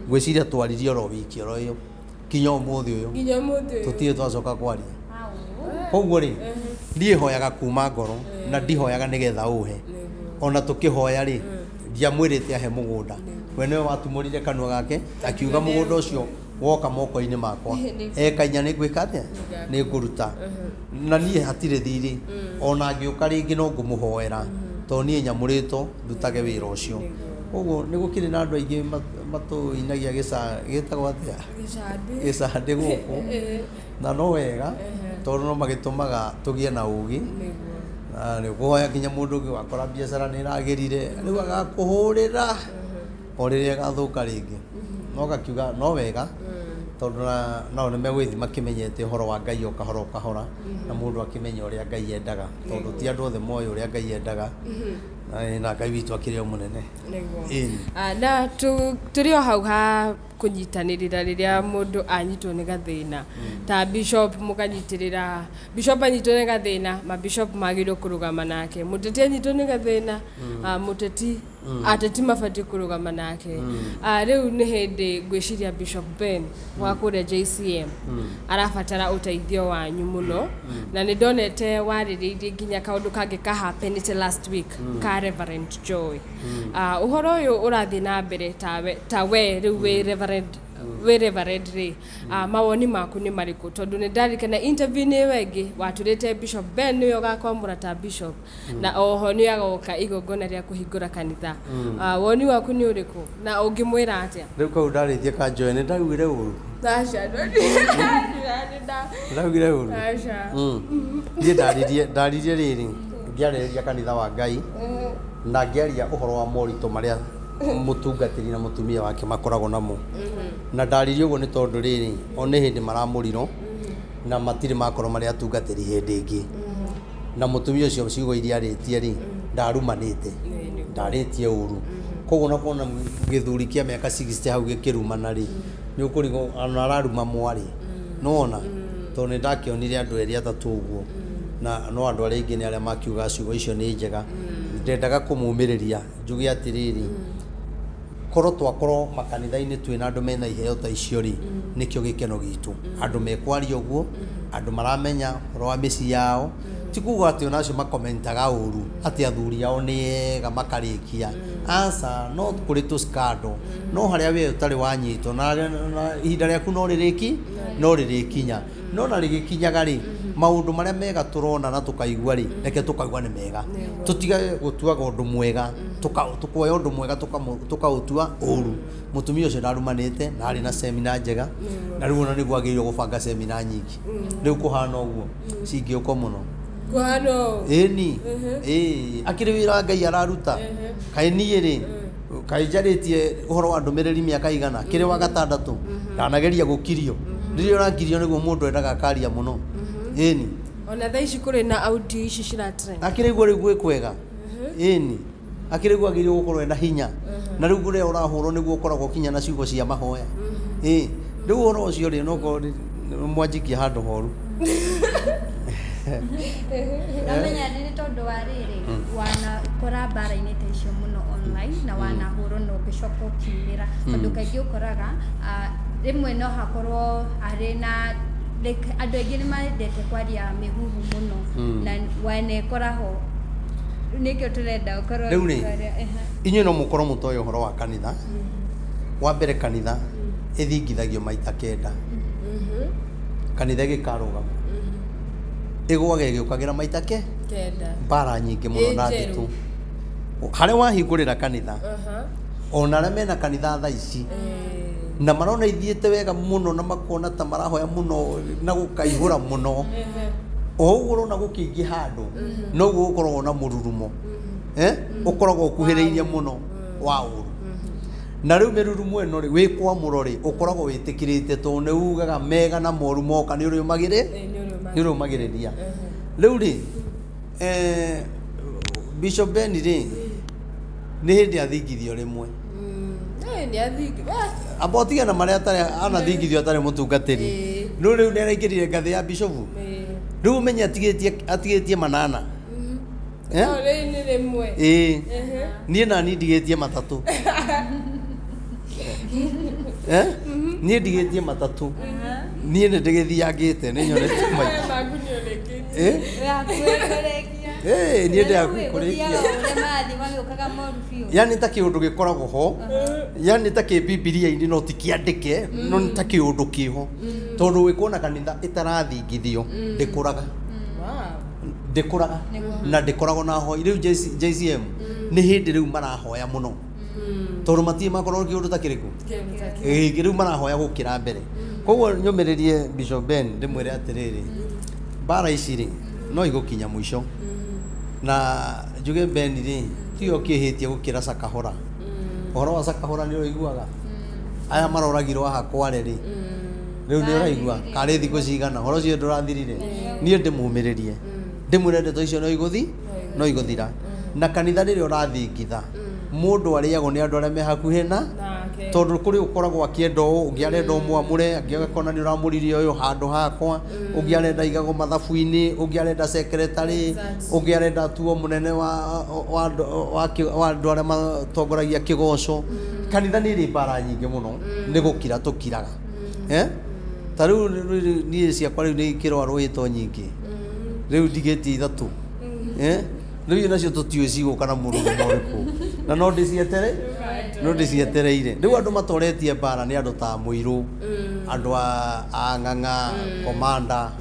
Ngwĩciria twaririe oro wiki oro ĩyo, kinya ũmũthĩ ũyũ. Nginya ũmũthĩ ũyũ. Tũtirĩ twacoka kwaria. Koguo rĩ, niĩ hoyaga kuma ngoro, na ndihoyaga nĩgetha ũhe. Ona tũkĩhoya rĩ, ndiamwĩrĩte ahe mũgũnda. We nĩwe watumũrire kanua gake, akiuga mũgũnda ũcio woka moko-inĩ makwa. Eka 4 nĩ ngwĩka atĩa? Nĩ ngũruta. Na niĩ hatirĩ thirĩ. Ona ngĩũka rĩngĩ no ngũmũhoera, tondũ niĩ nyamũrĩtwo ndutage wĩra ũcio. Koguo nĩ gũkĩrĩ na andũ aingĩ matũinagia gĩtagwo atĩa? Gĩcandĩ gũkũ. Na no wega, tondũ no magĩtũmaga tũgĩe na ũgĩ. Na nĩ ũkũhoya nginya mũndũ ũngĩ wakora biacara nĩ ĩragĩrire, rĩu agakũhũrĩra o rĩrĩa ĩgathũka rĩngĩ. No gakiuga no wega, tondũ nao nĩ megũgĩthiĩ makĩmenyete ũhoro wa Ngai o kahora o kahora, na mũndũ akĩmenya ũrĩa Ngai endaga, tondũ ti andũ othe moĩ ũrĩa Ngai endaga. Na Ngai witũ akĩrĩ o mũnene. Na tũrĩ o hau ha kũnyitanĩrĩra rĩrĩa mũndũ anyitwo nĩ gathĩna. Ta bishop mũkanyitĩrĩra, bishop anyitwo nĩ gathĩna, ma bishop magĩrĩirwo kũrũgama nake. Mũteti anyitwo nĩ gathĩna, mũteti Ateti mabatiĩ kũrũgama nake. Rĩu nĩ hĩndĩ ngwĩciria Bishop Ben wa kũrĩa JCM arabatara ũteithio wanyu mũno, na nĩ ndonete warĩrĩirie nginya kaũndũ kangĩ kahapenĩte last week ka Reverend Joy. Ũhoro ũyũ ũrathiĩ na mbere ta we rĩu wĩ Reverend, wĩ Reverend rĩ, mawoni maku nĩ marĩkũ? Tondũ nĩ ndarikana interview-inĩ ĩyo ĩngĩ watũrĩte Bishop Ben nĩwe ũgakwamũra ta bishop, na oho nĩ agoka igongona rĩa kũhingũra kanitha. Woni waku nĩ ũrĩkũ na ũngĩmwĩra atĩa? Rĩu kau ndarĩtie ka Joy nĩ ndaugire ũru. Aca. Ndaugire ũru. Aca. Niĩ ndaririe rĩrĩ, ngĩarĩrĩria kanitha wa Ngai na ngĩaria ũhoro wa moritũ marĩa mũtungatĩri na mũtumia wake makoragwo namo, na ndaririe ũguo nĩ tondũ rĩrĩ, o nĩ hĩndĩ maramũrirwo na matirĩ makorwo marĩ atungatĩri hĩndĩ ĩngĩ, na mũtumia ũcio ciugo iria arĩtie rĩ, ndarumanĩte, ndarĩtie ũru. Koguo na kuona gĩthuri kĩa mĩaka 60 hau gĩkĩrumana rĩ, nĩ ũkũrigwo ona araruma mwarĩ nĩwona, tondũ nĩ ndakĩonire andũ erĩ atatũ ũguo, na no andũ arĩa aingĩ nĩ arĩa makiuga ciugo icio nĩ njega. Ndendaga kũmũmĩrĩria njuge atĩrĩrĩ, korwo twakorwo makanitha-inĩ twĩna andũ mena iheo ta icio rĩ, nĩkĩo gĩkeno gitũ. Andũ mekwaria ũguo, andũ maramenya ũhoro wa mĩciĩ yao, ti kuga atĩ ona acio makomentaga ũru atĩ athuri ao nĩ ega makarĩkia, aca, no kũrĩ tũ scandal, no harĩa we ũtarĩ wanyitwo na ihinda rĩaku no rĩrĩki no rĩrĩkinya, no na rĩgĩkinyaga rĩ, maũndũ marĩa mega tũrona na tũkaigua rĩ, reke tũkaigua nĩ mega, tũtige gũtuaga ũndũ mwega, tũkoya ũndũ mwega tũkaũtua ũru. Mũtumia ũcio ndarumanĩte na arĩ na semina njega, na rĩu ona nĩguo agĩrĩirwo gũbanga semina nyingĩ. Rĩu kũhana ũguo cingĩũka mũno. Kũhana ũũ. Ĩni ĩĩ, akĩrĩ wĩra wa Ngai araruta. Kaĩ niĩ rĩ, kaĩ njarĩtie ũhoro wa ndũmĩrĩri mĩaka igana kĩrĩ wa gatandatũ, ndanageria gũkirio. Rĩrĩa ũrakirio nĩguo mũndũ endaga akaria mũno. Ĩni. Ona thaa ici kũrĩ na audio ici cira trend. Akĩrĩ guo rĩu gwĩ kwega. Ĩni. Akĩrĩ guo agĩrĩirwo gũkorwo ena hinya, na rĩu kũrĩa ũrahũrwo nĩguo ũkoragwo kinya na ciugo cia mahoya. Ĩĩ, rĩu ũhoro ũcio rĩ, no korwo mwanjikia handũ horu. Ndamenya nĩ tondũ wa rĩrĩ, wanakora mbara-inĩ ta icio mũno online na wanahũrwo na ũgĩcoka ũkiumĩra, tondũ kaingĩ ũkoraga rĩmwe no hakorwo harĩ na like andũ aingĩ nĩ mendete kwaria mĩhuhu mũno na wanekora ho, nĩkĩo tũrenda ũkorwo Rĩu rĩ, ũkĩaria, ehe. Inyuĩ no mũkorwo mũtoĩ ũhoro wa kanitha. Wa mbere, kanitha ĩthingithagio maita 9. Kanitha ĩgĩkarũgama ĩgũaga ĩgĩũkagĩra maita ke 9. Mbara nyingĩ mũno na Ĩ njerũ. nditũ harĩa wahingũrĩra kanitha, ona arĩa mena kanitha thaa ici na marona ithiĩte wega mũno na makona ta marahoya mũno na gũkaihũra mũno, o ũguo ũrona gũkĩingĩha andũ, noguo gũkoragwo na mũrurumo, ũkoragwo ũkuhĩrĩirie mũno wa ũru. Na rĩu mĩrurumo ĩno rĩ, wĩ kwamũro rĩ, ũkoragwo wĩtĩkĩrĩte tondũ nĩ ugaga mega na moru moka nĩ ũrĩũmagĩrĩ nĩ ũrĩũmagĩrĩria. Rĩu rĩ, Bishop Ben rĩ, nĩ hĩndĩ athingithio rĩmwe. Nĩ athingi. Amba ũtige na marĩa atarĩ anathingithio atarĩ mũtungatĩri. No rĩu nĩ araingĩrire ngathĩ ya bishofu. Rĩu ũmenye atigĩtie manana. Eh? No rĩu nĩ rĩmwe. Ĩĩ. Niĩ nani ndigĩtie matatũ. Eh? Niĩ ndigĩtie matatũ. Niĩ nĩ ndĩgĩthiangĩte, nĩ nyonete maingĩ. Maya maku nĩ ũrĩkĩtie. Eh? Wĩ hakuhĩ kũrĩkia. Eh, niĩ ndĩ hakuhĩ Rĩu kũrĩkia. gũthiaga ũrĩa marathiĩ magĩũkaga moru biũ. Yani ta kĩũndũ gĩkoragwo ho, yani ta kĩ Bibilia-inĩ no ti kĩandĩke, no nĩ ta kĩũndũ kĩho, tondũ wĩkuona kanitha ĩtarathingithio ndĩkũraga. Wow. Ndĩkũraga na ndĩkoragwo na hoi. Rĩu JCM nĩ hĩndĩ rĩu marahoya mũno, tondũ matirĩ makorwo kĩũndũ ta kĩrĩkũ. Kĩndũ ta kĩu. Ĩĩ, rĩu marahoya gũkĩra mbere. Koguo nyũmĩrĩrie Bishop Ben, ndĩmwĩre atĩrĩrĩ, mbara ici rĩ, no igũkinya mũico, na njuge Ben rĩ, tiwe ũkĩhĩtie gũkĩra Sakahora. Ũhoro wa Sakahora nĩ ũiguaga aya maroragirwo haha Kware rĩ, rĩu nĩ ũraigua karĩ thikũ cigana ũhoro ũcio ndũrathirire. Niĩ ndĩmũmĩrĩrie, ndĩmwĩre ndeto icio no igũthi no igũthira, na kanitha rĩrĩa ũrathingitha mũndũ arĩagwo nĩ andũ arĩa me hakuhĩ na Nake. Tondũ kũrĩ ũkoragwo akĩenda ũũ, ũngĩ arenda ũmwamũre, angĩ agakona nĩ ũramũririe ũyũ handũ hakwa, ũngĩ arenda aigagwo mathabu-inĩ, ũngĩ arenda secretary, ũngĩ arenda atuo mũnene wa andũ arĩa matongoragia kĩgoco. Kanitha nĩ ĩrĩ mbara nyingĩ mũno, nĩ gũkira tũkiraga. Ta rĩu niĩ ciakwa rĩu nĩ ikĩrwarwo nyingĩ, rĩu ndigĩtie ithatũ. Rĩu nacio tũtiũĩ cigũka na mũrũrũmo ũrĩkũ, na no ndĩcietereire. Rĩu andũ matoretie mbara nĩ andũ ta Mũirũ, andũ a Ng'ang'a, Komanda,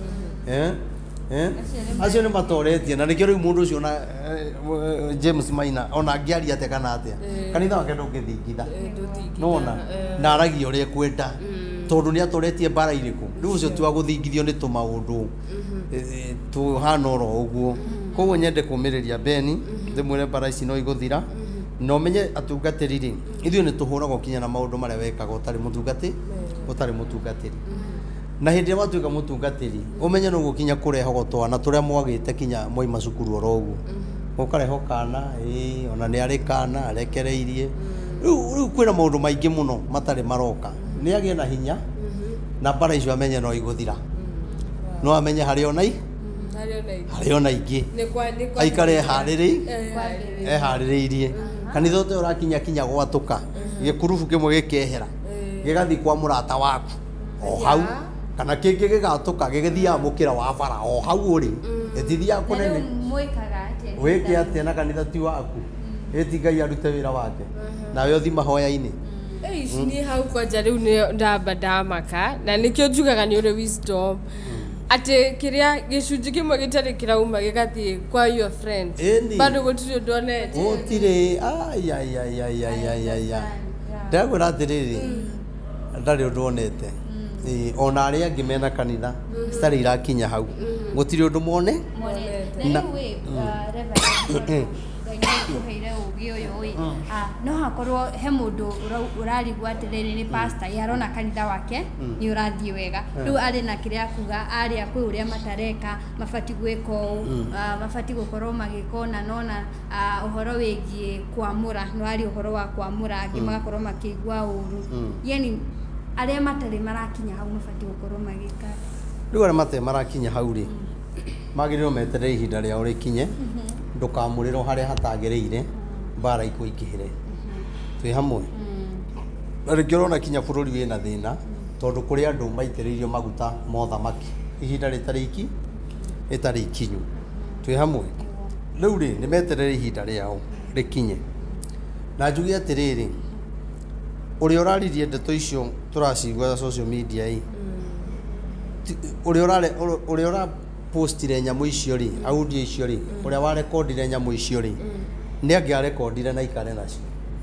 acio nĩ matoretie, na nĩkĩo rĩu mũndũ ũcio ona James Maina ona angĩaria atĩa kana atĩa, kanitha wake ndũngĩthingitha, nĩwona, na aragia ũrĩa ekwenda, tondũ nĩ atoretie mbara irĩkũ. Rĩu ũcio ti wa gũthingithio nĩ tũmaũndũ tũhana oro ũguo. Koguo nyende kũmĩrĩria Beni, ndĩmwĩre mbara ici no igũthira, na ũmenye atungatĩri rĩ, ithuĩ nĩ tũhũragwo kinya na maũndũ marĩa wekaga ũtarĩ mũtungatĩri. Na hĩndĩ ĩrĩa watuĩka mũtungatĩri, ũmenye no gũkinya kũrehagwo twana tũrĩa mwagĩte kinya mwaima cukuru oro ũguo. Ũkareho kana, ona nĩ arĩ kana arekereirie. Rĩu kwĩna maũndũ maingĩ mũno matarĩ maroka. Nĩ agĩe na hinya, na mbara icio amenye no igũthira. No amenye harĩ ona ingĩ, aikare eharĩrĩirie. Kanitha ũte ũrakinya kinya gwatũka, gĩkurubu kĩmwe gĩkehera, gĩgathiĩ kwa mũrata waku o hau, kana kĩngĩ gĩgatũka gĩgĩthiaga mũkĩra wa bara o hau ũrĩ, gĩtithiaga kũnene. Wĩke atĩa na kanitha ti waku? Ĩti Ngai arute wĩra wake, nawe ũthiĩ mahoya-inĩ. Niĩ hau kwanja rĩu nĩ ndamba ndamaka, na nĩkĩo njugaga nĩ ũrĩ wisdom, atĩ kĩrĩa gĩcunjĩ kĩmwe gĩtarĩ kĩrauma gĩgathiĩ kwa your friend, bado gũtirĩ ũndũ onete. Gũtirĩ, aiaiaiaiaiaia. Ndĩrakwĩra atĩrĩrĩ, ndarĩ ũndũ onete. Ona arĩa angĩ mena kanitha citarĩ irakinya hau, gũtirĩ ũndũ mone. Na rĩu ĩ, Reverend, Ngai nĩ akũheire ũũgĩ ũyũ ĩ, no hakorwo he mũndũ ũrarigwo atĩrĩrĩ, nĩ pastor, ye arona kanitha wake nĩ ũrathiĩ wega, rĩu arĩ na kĩrĩa akuga, arĩa kwĩ ũrĩa matareka, mabatiĩ gwĩka ũũ, mabatiĩ gũkorwo magĩka ũna na ũna, ũhoro wĩgiĩ kwamũra, nĩ waria ũhoro wa kwamũra, angĩ magakorwo makĩigua ũru, yani arĩa matarĩ marakinya hau mabatiĩ gũkorwo magĩka. Rĩu arĩa matarĩ marakinya hau rĩ, magĩrĩirwo meterere ihinda rĩao rĩkinye, ndũkamũrĩrwo harĩa hatagĩrĩire, mbara ikũingĩhĩre. Twĩ hamwe. Na rĩngĩ ũrona kinya bũrũri wĩna thĩna, tondũ kũrĩ andũ maitĩrĩirio maguta ma ũthamaki ihinda rĩtarĩ ikinyu. Twĩ hamwe. Rĩu rĩ, nĩ meterere ihinda rĩao rĩkinye. Na njuge atĩrĩrĩ, ũrĩa ũraririe ndeto icio tũracigua social media ĩ, ũrĩa ũrapostire nyamũ icio rĩ, audio icio rĩ, ũrĩa warekondire nyamũ icio rĩ, nĩ angĩarekondire na ikare nacio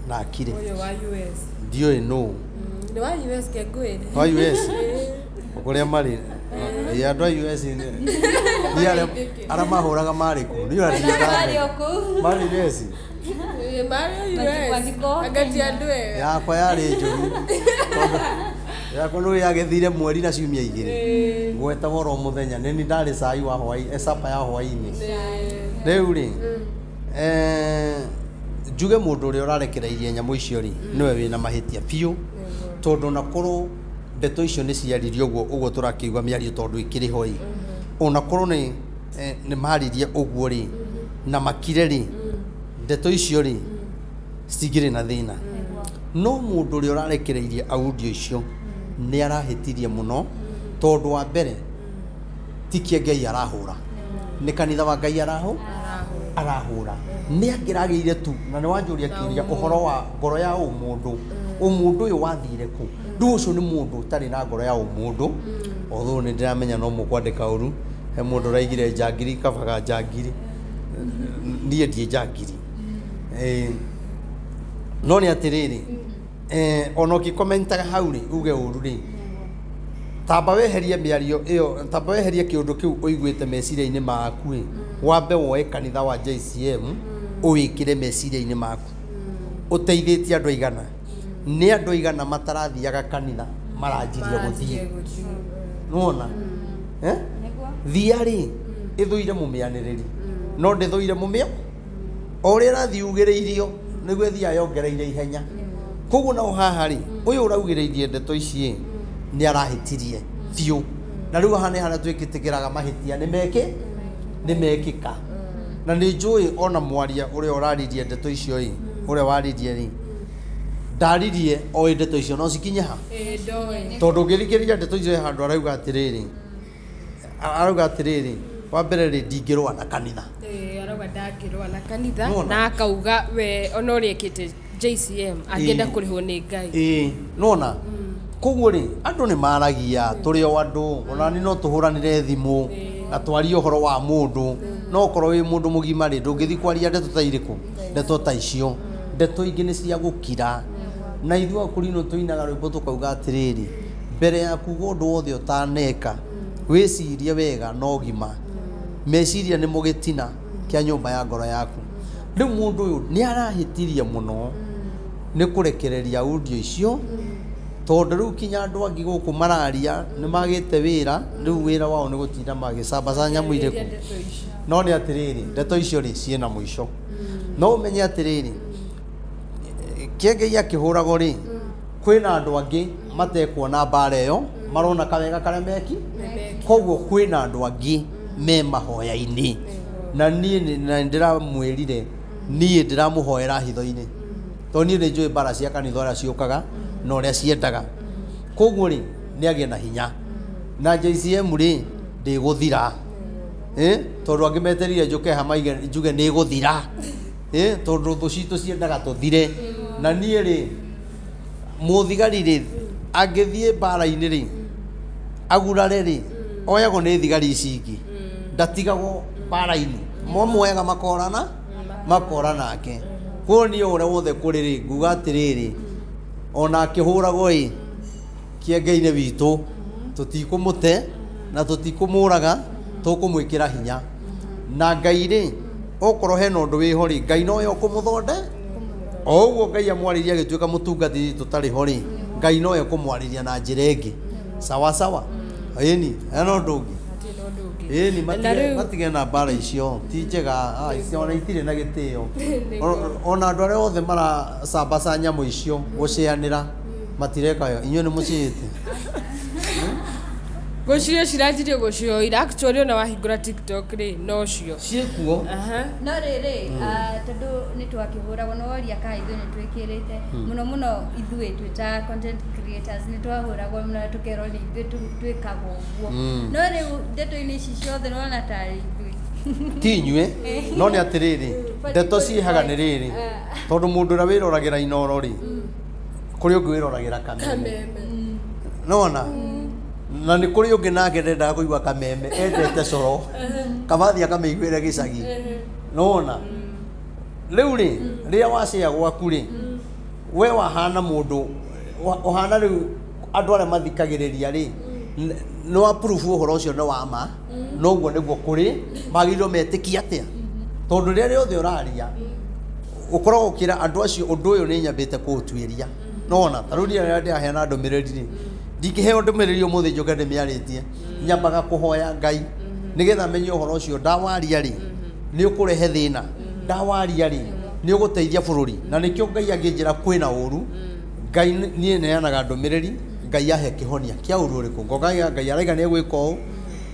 na akire. Ũyũ wa US. Ndiũĩ nũ. Nĩ wa US kengũĩre. Wa US? Kũrĩa marĩ. Andũ a US nĩ arĩa mahũraga marĩ kũ? Marĩ o kũu. Marĩ US? Marĩ US. Anga ti andũ ega. Yakwa yarĩ njũru. Yakwa nĩ yagĩthire mweri na ciumia igĩrĩ. Ngwetagwo oro mũthenya, nĩ niĩ ndarĩ cai wa hwaĩ, supper ya hwaĩ-inĩ. Rĩu rĩ, njuge mũndũ ũrĩa ũrarekereirie nyamũ icio rĩ, nĩwe wĩna mahĩtia biũ, tondũ ona korwo ndeto icio nĩ ciaririo ũguo ũguo tũrakĩigua mĩario tondũ ĩkĩrĩ ho ĩ, ona korwo nĩ maririe ũguo rĩ, na makire rĩ, ndeto icio rĩ, citingĩrĩ na thĩna. No mũndũ ũrĩa ũrarekereirie audio icio nĩ arahĩtirie mũno, tondũ wa mbere ti kĩa Ngai arahũra, nĩ kanitha wa Ngai arahũra. Nĩ angĩragĩire tu, na nĩ wanjũria kĩũria ũhoro wa ngoro ya ũmũndũ, ũmũndũ ũyũ wathire kũ? Rĩu ũcio nĩ mũndũ ũtarĩ na ngoro ya ũmũndũ, although nĩ ndĩramenya no mũkwandĩka ũru, he mũndũ ũraigire njangiri kabaga njangiri, niĩ ndiĩ njangiri. No nĩ atĩrĩrĩ, ona ũkĩkomentaga hau rĩ, uge ũru rĩ, tamba weherie mĩario ĩyo, tamba weherie kĩũndũ kĩu ũiguĩte meciria-inĩ maku ĩ, wambe woe kanitha wa JCM ũwĩkĩre meciria-inĩ maku, ũteithĩtie andũ aigana, nĩ andũ aigana matarathiaga kanitha maranjirie gũthiĩ, nĩwona? Thia rĩ, ĩthũire mũmĩanĩrĩri, no ndĩthũire mũmĩo, o ũrĩa ĩrathiĩ ugĩrĩirio nĩguo ĩthiaga yongereire ihenya. Koguo nao haha rĩ, ũyũ ũraugĩrĩirie ndeto ici ĩ, nĩ arahĩtirie biũ. Na rĩu haha nĩ harĩa twĩtĩkĩraga mahĩtia nĩ meke nĩ mekĩka. Na nĩ njũĩ ona mwaria ũrĩa ũraririe ndeto icio ĩ, ũrĩa waririe rĩ, ndaririe oĩ ndeto icio no cikinye ha. Ĩĩ, ndoĩ. Tondũ ũngĩthikĩrĩria ndeto icio he handũ arauga atĩrĩrĩ, arauga atĩrĩrĩ, wa mbere rĩ, ndingĩrũa na kanitha. Ĩĩ, arauga ndangĩrũa na kanitha Nĩwona? na akauga we ona ũrĩa ekĩte JCM angĩenda Ĩĩ. kũrĩhwo nĩ Ngai. Ĩĩ, nona koguo rĩ, andũ nĩ maragia, tũrĩ o andũ, ona ni no tũhũranĩre thimũ na twarie ũhoro wa mũndũ, no okorwo wĩ mũndũ mũgima rĩ, ndũngĩthiĩ kwaria ndeto ta irĩkũ, ndeto ta icio. Ndeto ingĩ nĩ cia gũkira. Na ithuĩ akũrinũ tũinaga rwĩmbo tũkauga atĩrĩrĩ, mbere ya kuga ũndũ wothe ũtaneka, wĩcirie wega na ũgima. Meciria nĩmo gĩtina kĩa nyũmba ya ngoro yaku. Rĩu mũndũ ũyũ nĩ arahĩtirie mũno nĩ kũrekereria audio icio, tondũ rĩu kinya andũ angĩ gũkũ mararia nĩ magĩte wĩra, rĩu wĩra wao nĩ gũtinda magĩcambaca nyamũ irĩkũ. No nĩ atĩrĩrĩ, ndeto icio rĩ ciĩna mũico. No ũmenye atĩrĩrĩ, Kĩengei akĩhũragwo rĩ, kwĩna andũ angĩ matekuona mbara ĩyo, marona kawega karĩa meki, koguo kwĩna andũ angĩ me mahoya-inĩ. Na niĩ na nĩndĩramwĩrire, niĩ ndĩramũhoera hitho-inĩ, tondũ niĩ nĩ njũĩ mbara cia kanitha ũrĩa ciũkaga na ũrĩa ciendaga. Koguo rĩ, nĩ agĩe na hinya. Na JCM rĩ, ndĩgũthira. Tondũ angĩ meterire njũke haha maige njuge nĩ ĩgũthira. Tondũ thũ citũ ciendaga tũthire. Na niĩ rĩ, mũthigari rĩ, angĩthiĩ mbara-inĩ rĩ, agurare rĩ, oyagwo nĩ thigari ici ingĩ. Ndatigagwo mbara-inĩ. Mamuoyaga makorana, makora nake. Koguo niĩ ũrĩa wothe kũrĩ rĩ, nguga atĩrĩrĩ, ona akĩhũragwo ĩ, Kĩengei-inĩ witũ, tũtikũmũte na tũtikũmũraga, tũkũmwĩkĩra hinya. Na Ngai rĩ, okorwo hena ũndũ wĩho rĩ, Ngai nowe ũkũmũthonde. O ũguo Ngai amwarĩria agĩtuĩka mũtungatĩri tũtarĩ ho rĩ, Ngai nowe ũkũmwarĩria na njĩra ĩngĩ. Sawa sawa. Ĩni, hena ũndũ ũngĩ. Ĩni, matige na mbara icio, ti njega, icio ona itirĩ na gĩtĩo. Ona andũ arĩa othe maracambaca nyamũ icio gũcianĩra, matireka yo. Inyuĩ nĩ mũciĩte. Gũcio ciranjirie gũcioira. Actually ona wahingũra TikTok rĩ, no cio. Ciĩkuo. No rĩrĩ, tondũ nĩ twakĩhũragwo no woria kana ithuĩ nĩ twĩkĩrĩte mũno mũno ithuĩ twĩ ta content creators nĩ twahũragwo mũno na tũkerwo nĩ ithuĩ twĩkaga ũguo. No rĩu ndeto-inĩ ici ciothe nĩwona tarĩ ithuĩ. Ti inyuĩ, no nĩ atĩrĩrĩ, ndeto ciĩhaga nĩ rĩrĩ, tondũ mũndũ ũrĩa wĩroragĩra Inooro rĩ, kũrĩ ũngĩ wĩroragĩra Kameme. Nĩwona? Na nĩ kũrĩ ũngĩ nake ndendaga kũigua Kameme, endete coro, kaba athiĩ akamĩiguĩre gĩcagi. Nĩwona? Rĩu rĩ, rĩrĩa wacĩa gwaku rĩ, we wahana mũndũ, ũhana rĩu andũ arĩa mathikagĩrĩria rĩ, nĩ wa proof ũhoro ũcio nĩ wa ma, noguo nĩguo kũrĩ, magĩrĩirwo metĩkie atĩa? Tondũ rĩrĩa rĩothe ũraria, ũkoragwo ũkĩra andũ acio ũndũ ũyũ nĩ nyambĩte kũũtuĩria. Nĩwona? Ta rĩu rĩrĩa ndĩraheana ndũmĩrĩri rĩ, ndingĩheo ndũmĩrĩri ũmũthĩ njũke ndĩmĩarĩtie, nyambaga kũhoya Ngai nĩgetha menye ũhoro ũcio ndawaria rĩ, nĩ ũkũrehe thĩna, ndawaria rĩ, nĩ ũgũteithia bũrũri. Na nĩkĩo Ngai angĩnjĩra kwĩna ũru, Ngai niĩ neanaga ndũmĩrĩri, Ngai ahe kĩhonia kĩa ũru ũrĩkũ. Ngoka Ngai araiga nĩ egwĩka ũũ,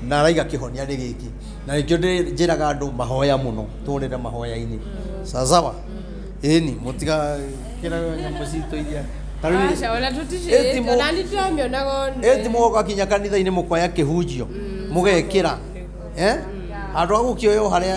na araiga kĩhonia nĩ gĩkĩ. Na nĩkĩo njĩraga andũ mahoya mũno, tũrĩre mahoya-inĩ. Sawa sawa. Ĩni, mũtiga kĩra nyamũ citũ iria. Ta rĩu Aca, ona tũticĩte, ona niĩ ndĩramĩonaga ona. Ĩti mũgoka kinya kanitha-inĩ mũkoya kĩhunjio, mũgekĩra. Handũ ha gũkĩoywo harĩa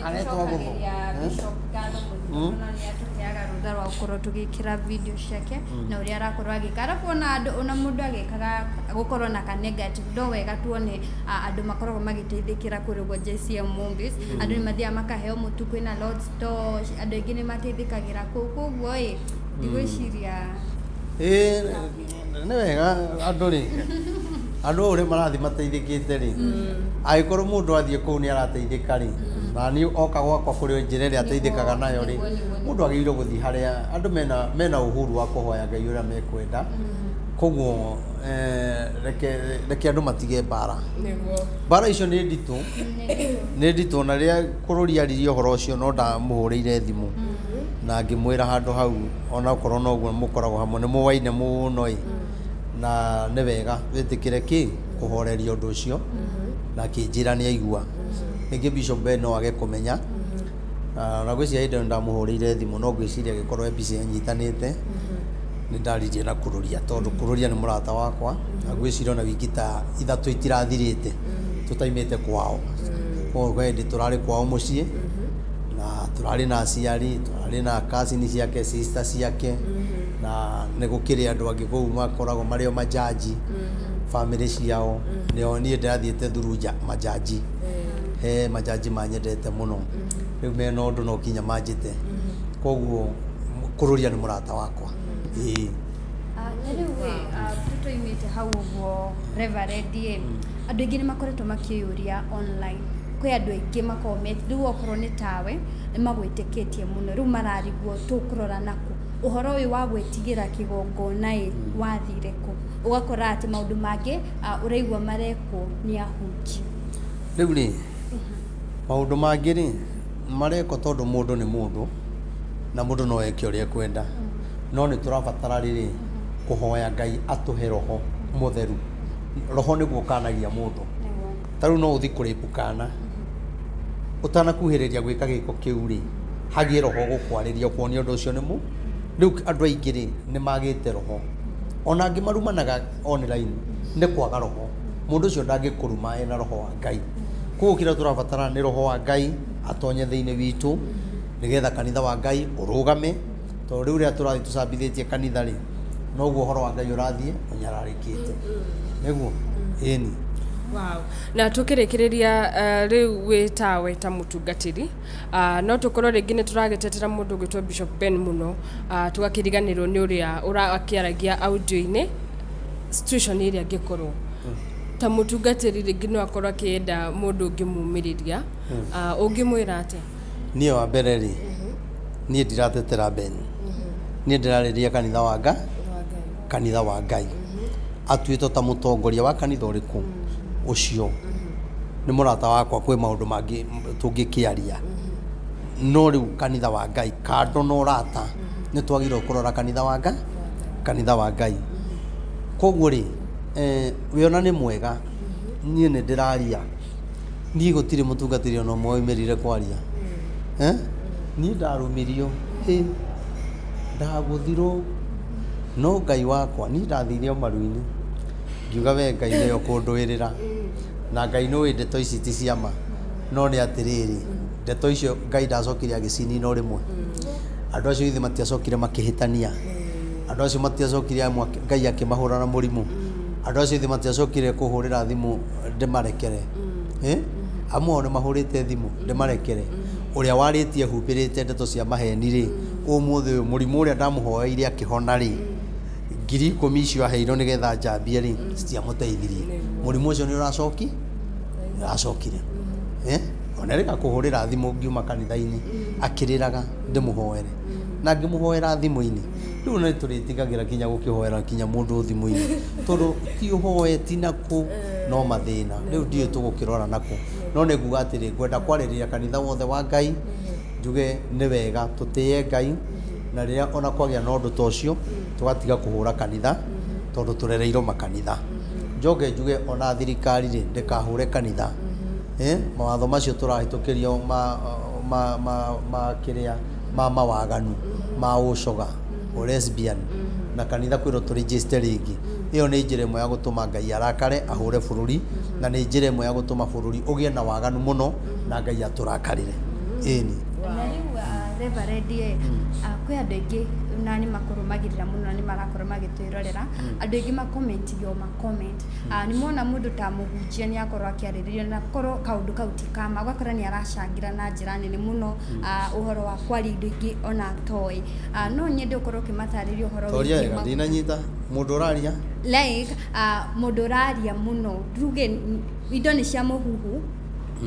harĩa twagũthwo. Bishop ngatho mũno na nĩ atũheaga rũtha rwa gũkorwo tũgĩkĩra video ciake na ũrĩa arakorwo agĩka. Arabu ona andũ, ona mũndũ agĩkaga gũkorwo na ka negative, no wega tuone andũ makoragwo magĩteithĩkĩra kũrĩ ũguo JCM Movies. Andũ nĩ mathiaga makaheo mũtu, kwĩna Lord's Store, andũ aingĩ nĩ mateithĩkagĩra kũu. Koguo ĩ, ndigwĩciria Ĩĩ, nĩ wega andũ rĩ, andũ ũrĩa marathiĩ mateithĩkĩte rĩ, angĩkorwo mũndũ athiĩ kũu nĩ arateithĩka rĩ, na niĩ oka gwakwa kũrĩ njĩra ĩrĩa ateithĩkaga nayo rĩ, mũndũ agĩrĩirwo gũthiĩ harĩa andũ mena uhuru wa kũhoya Ngai ũrĩa mekwenda. Koguo reke andũ matige mbara. Nĩguo. Mbara icio nĩ nditũ, nĩ nditũ, na rĩrĩa kũrũri aririe ũhoro ũcio no ndamũhũrĩire thimũ. Na ngĩmwĩra handũ hau onakorwo noguo mũkoragwo hamwe nĩ mũwaine mũno ĩ, na nĩ wega wĩtĩkĩre kĩ kũhoreria ũndũ ũcio, na akĩnjĩra nĩ aigua. Rĩngĩ Bishop Ben no age kũmenya. Na ngwĩciria hĩndĩ ĩyo nĩndamũhũrĩire thimũ, no ngwĩciria agĩkorwo e busy anyitanĩte, nĩ ndaririe na Kururia tondũ Kururia nĩ mũrata wakwa, na ngwĩciria ona wiki ta 3 itirathirĩte tũtaimĩte kwao. Koguo kwĩ hĩndĩ tũrarĩ kwao mũciĩ, na tũrarĩ na aciari, tũrarĩ na cousin ciake, sister ciake, na nĩ gũkĩrĩ andũ angĩ kũu makoragwo marĩ o majaji, family ciao, nĩo niĩ ndĩrathiĩte through majaji. He majaji manyendete mũno, rĩu mena ũndũ no nginya manjĩte, koguo Kururia nĩ mũrata wakwa. Ĩĩ. Na rĩu ĩ, tũtoimĩte hau ũguo Reverend ĩ, andũ aingĩ nĩ makoretwo makĩyũria online, kwĩ andũ aingĩ makoragwo me rĩu okorwo nĩ tawe nĩ magwĩtĩkĩtie mũno, rĩu mararigwo tũkũrora nakũ ũhoro ũyũ wa gwĩtigĩra kĩgongona ĩ wathire kũ, ũgakora atĩ maũndũ mangĩ ũraigua marekwo nĩ ahunjia. Rĩu rĩ, maũndũ mangĩ rĩ marekwo tondũ mũndũ nĩ mũndũ na mũndũ no eke ũrĩa ekwenda, no nĩ tũrabatara rĩrĩ kũhoya Ngai atũhe roho mũtheru. Roho nĩguo ũkanagia mũndũ. Ta rĩu no ũthiĩ kũrĩpu kana ũtanakuhĩrĩria gwĩka gĩko kĩu rĩ, hagĩe roho gũkwarĩria ũkuonia ũndũ ũcio nĩ mũ. Rĩu andũ aingĩ rĩ nĩ magĩte roho, ona angĩ marumanaga online nĩ kwaga roho. Mũndũ ũcio ndangĩkũruma ena roho wa Ngai. Koguo kĩrĩa tũrabatara nĩ roho wa Ngai atonye thĩinĩ witũ nĩgetha kanitha wa Ngai ũrũgame, tondũ rĩu rĩrĩa tũrathiĩ tũcambithĩtie kanitha rĩ, noguo ũhoro wa Ngai ũrathiĩ ũnyararĩkĩte. Nĩguo? Ĩni. Wow. Na tukĩrĩkĩrĩria, rĩu wĩ tawe ta mũtungatĩri, no tũkorwo rĩngĩ nĩ tũragĩtetera mũndũ ũgwĩtwo Bishop Ben mũno, tũgakĩriganĩrwo nĩ ũrĩa ũrakĩaragia audio-inĩ situation ĩrĩa angĩkorwo ta mũtungatĩri rĩngĩ no akorwo akĩenda mũndũ ũngĩmumĩrĩria, ũngĩmwĩra atĩa? Niĩ wa mbere rĩ, niĩ ndiratetera Ben, niĩ ndĩrarĩria kanitha wa Ngai, kanitha wa Ngai atuĩtwo ta mũtongoria wa kanitha ũrĩkũ ũcio nĩ mũrata wakwa, kwĩ maũndũ mangĩ tũngĩkĩaria, no rĩu kanitha wa Ngai kando na ũrata nĩ twagĩrĩirwo kũrora kanitha wa Ngai, kanitha wa Ngai. Koguo rĩ, wĩona nĩ mwega, niĩ nĩ ndĩraria, niĩ gũtirĩ mũtungatĩri ona ũmwe waumĩrire kwaria. Niĩ ndarumirio, hĩ, ndagũthirwo, no Ngai wakwa, niĩ ndathire o maru-inĩ ngiuga we Ngai nĩwe ũkũndũĩrĩra, na Ngai nĩũĩ ndeto ici ti ciama, no nĩ atĩrĩrĩ, ndeto icio Ngai ndacokire agĩcinina o rĩmwe. Andũ acio ithe matiacokire makĩhĩtania, andũ acio matiacokire amwe Ngai akĩmahũra na mũrimũ, andũ acio ithe matiacokire kũhũrĩra thimũ ndĩmarekere. Amwe ao nĩ mahũrĩte thimũ ndĩmarekere. Ũrĩa warĩtie humbĩrĩte ndeto cia maheni rĩ, ũmũthĩ ũyũ mũrimũ ũrĩa ndamũhoeire akĩhona rĩ, 10,000 icio aheirwo nĩgetha njambie rĩ, citiamũteithirie. Mũrimũ ũcio nĩ ũracoki? Ũracokire. Ona rĩka kũhũrĩra thimũ ngiuma kanitha-inĩ akĩrĩraga ndĩmũhoere, na ngĩmũhoera thimũ-inĩ. Rĩu nĩ tũrĩtigagĩra kinya gũkĩhoera kinya mũndũ thimũ-inĩ, tondũ ti ũhoe ti nakũ no mathĩna. Rĩu ndiũĩ tũgũkĩrora nakũ, no nĩ nguga atĩrĩ, ngwenda kwarĩrĩria kanitha wothe wa Ngai, njuge nĩ wega tũtĩe Ngai, na rĩrĩa ona kwagĩa na ũndũ ta ũcio tũgatiga kũhũra kanitha tondũ tũrereirwo makanitha. Njoke njuge ona thirikari rĩ ndĩkahũre kanitha. Mawatho macio tũrahĩtũkĩrio ma kĩrĩa ma mawaganu ma ũcoga o lesbian na kanitha kwĩrwo tũregister rĩngĩ, ĩyo nĩ njĩra ĩmwe ya gũtũma Ngai arakare ahũre bũrũri, na nĩ njĩra ĩmwe ya gũtũma bũrũri ũgĩe na waganu mũno na Ngai atũrakarĩre. Ĩni. Na rĩu Reverend ĩ, kwĩ andũ aingĩ na nĩ makũrũmagĩrĩra mũno na nĩ marakorwo magĩtwĩrorera, andũ aingĩ makomentio ma comment, nĩ mona mũndũ ta mũhunjia nĩ akorwo akĩarĩrĩria na korwo kaũndũ kau ti kama, ũgakora nĩ aracangĩra na njĩra nene mũno, ũhoro wa kwaria indo ingĩ ona atoĩ. No nyende ũkorwo ũkĩmatarĩria ũhoro Toria wĩgiĩ wega, ndinanyita mũndũ ũraria like mũndũ ũraria mũno, tuge indo nĩ cia mũhuhu,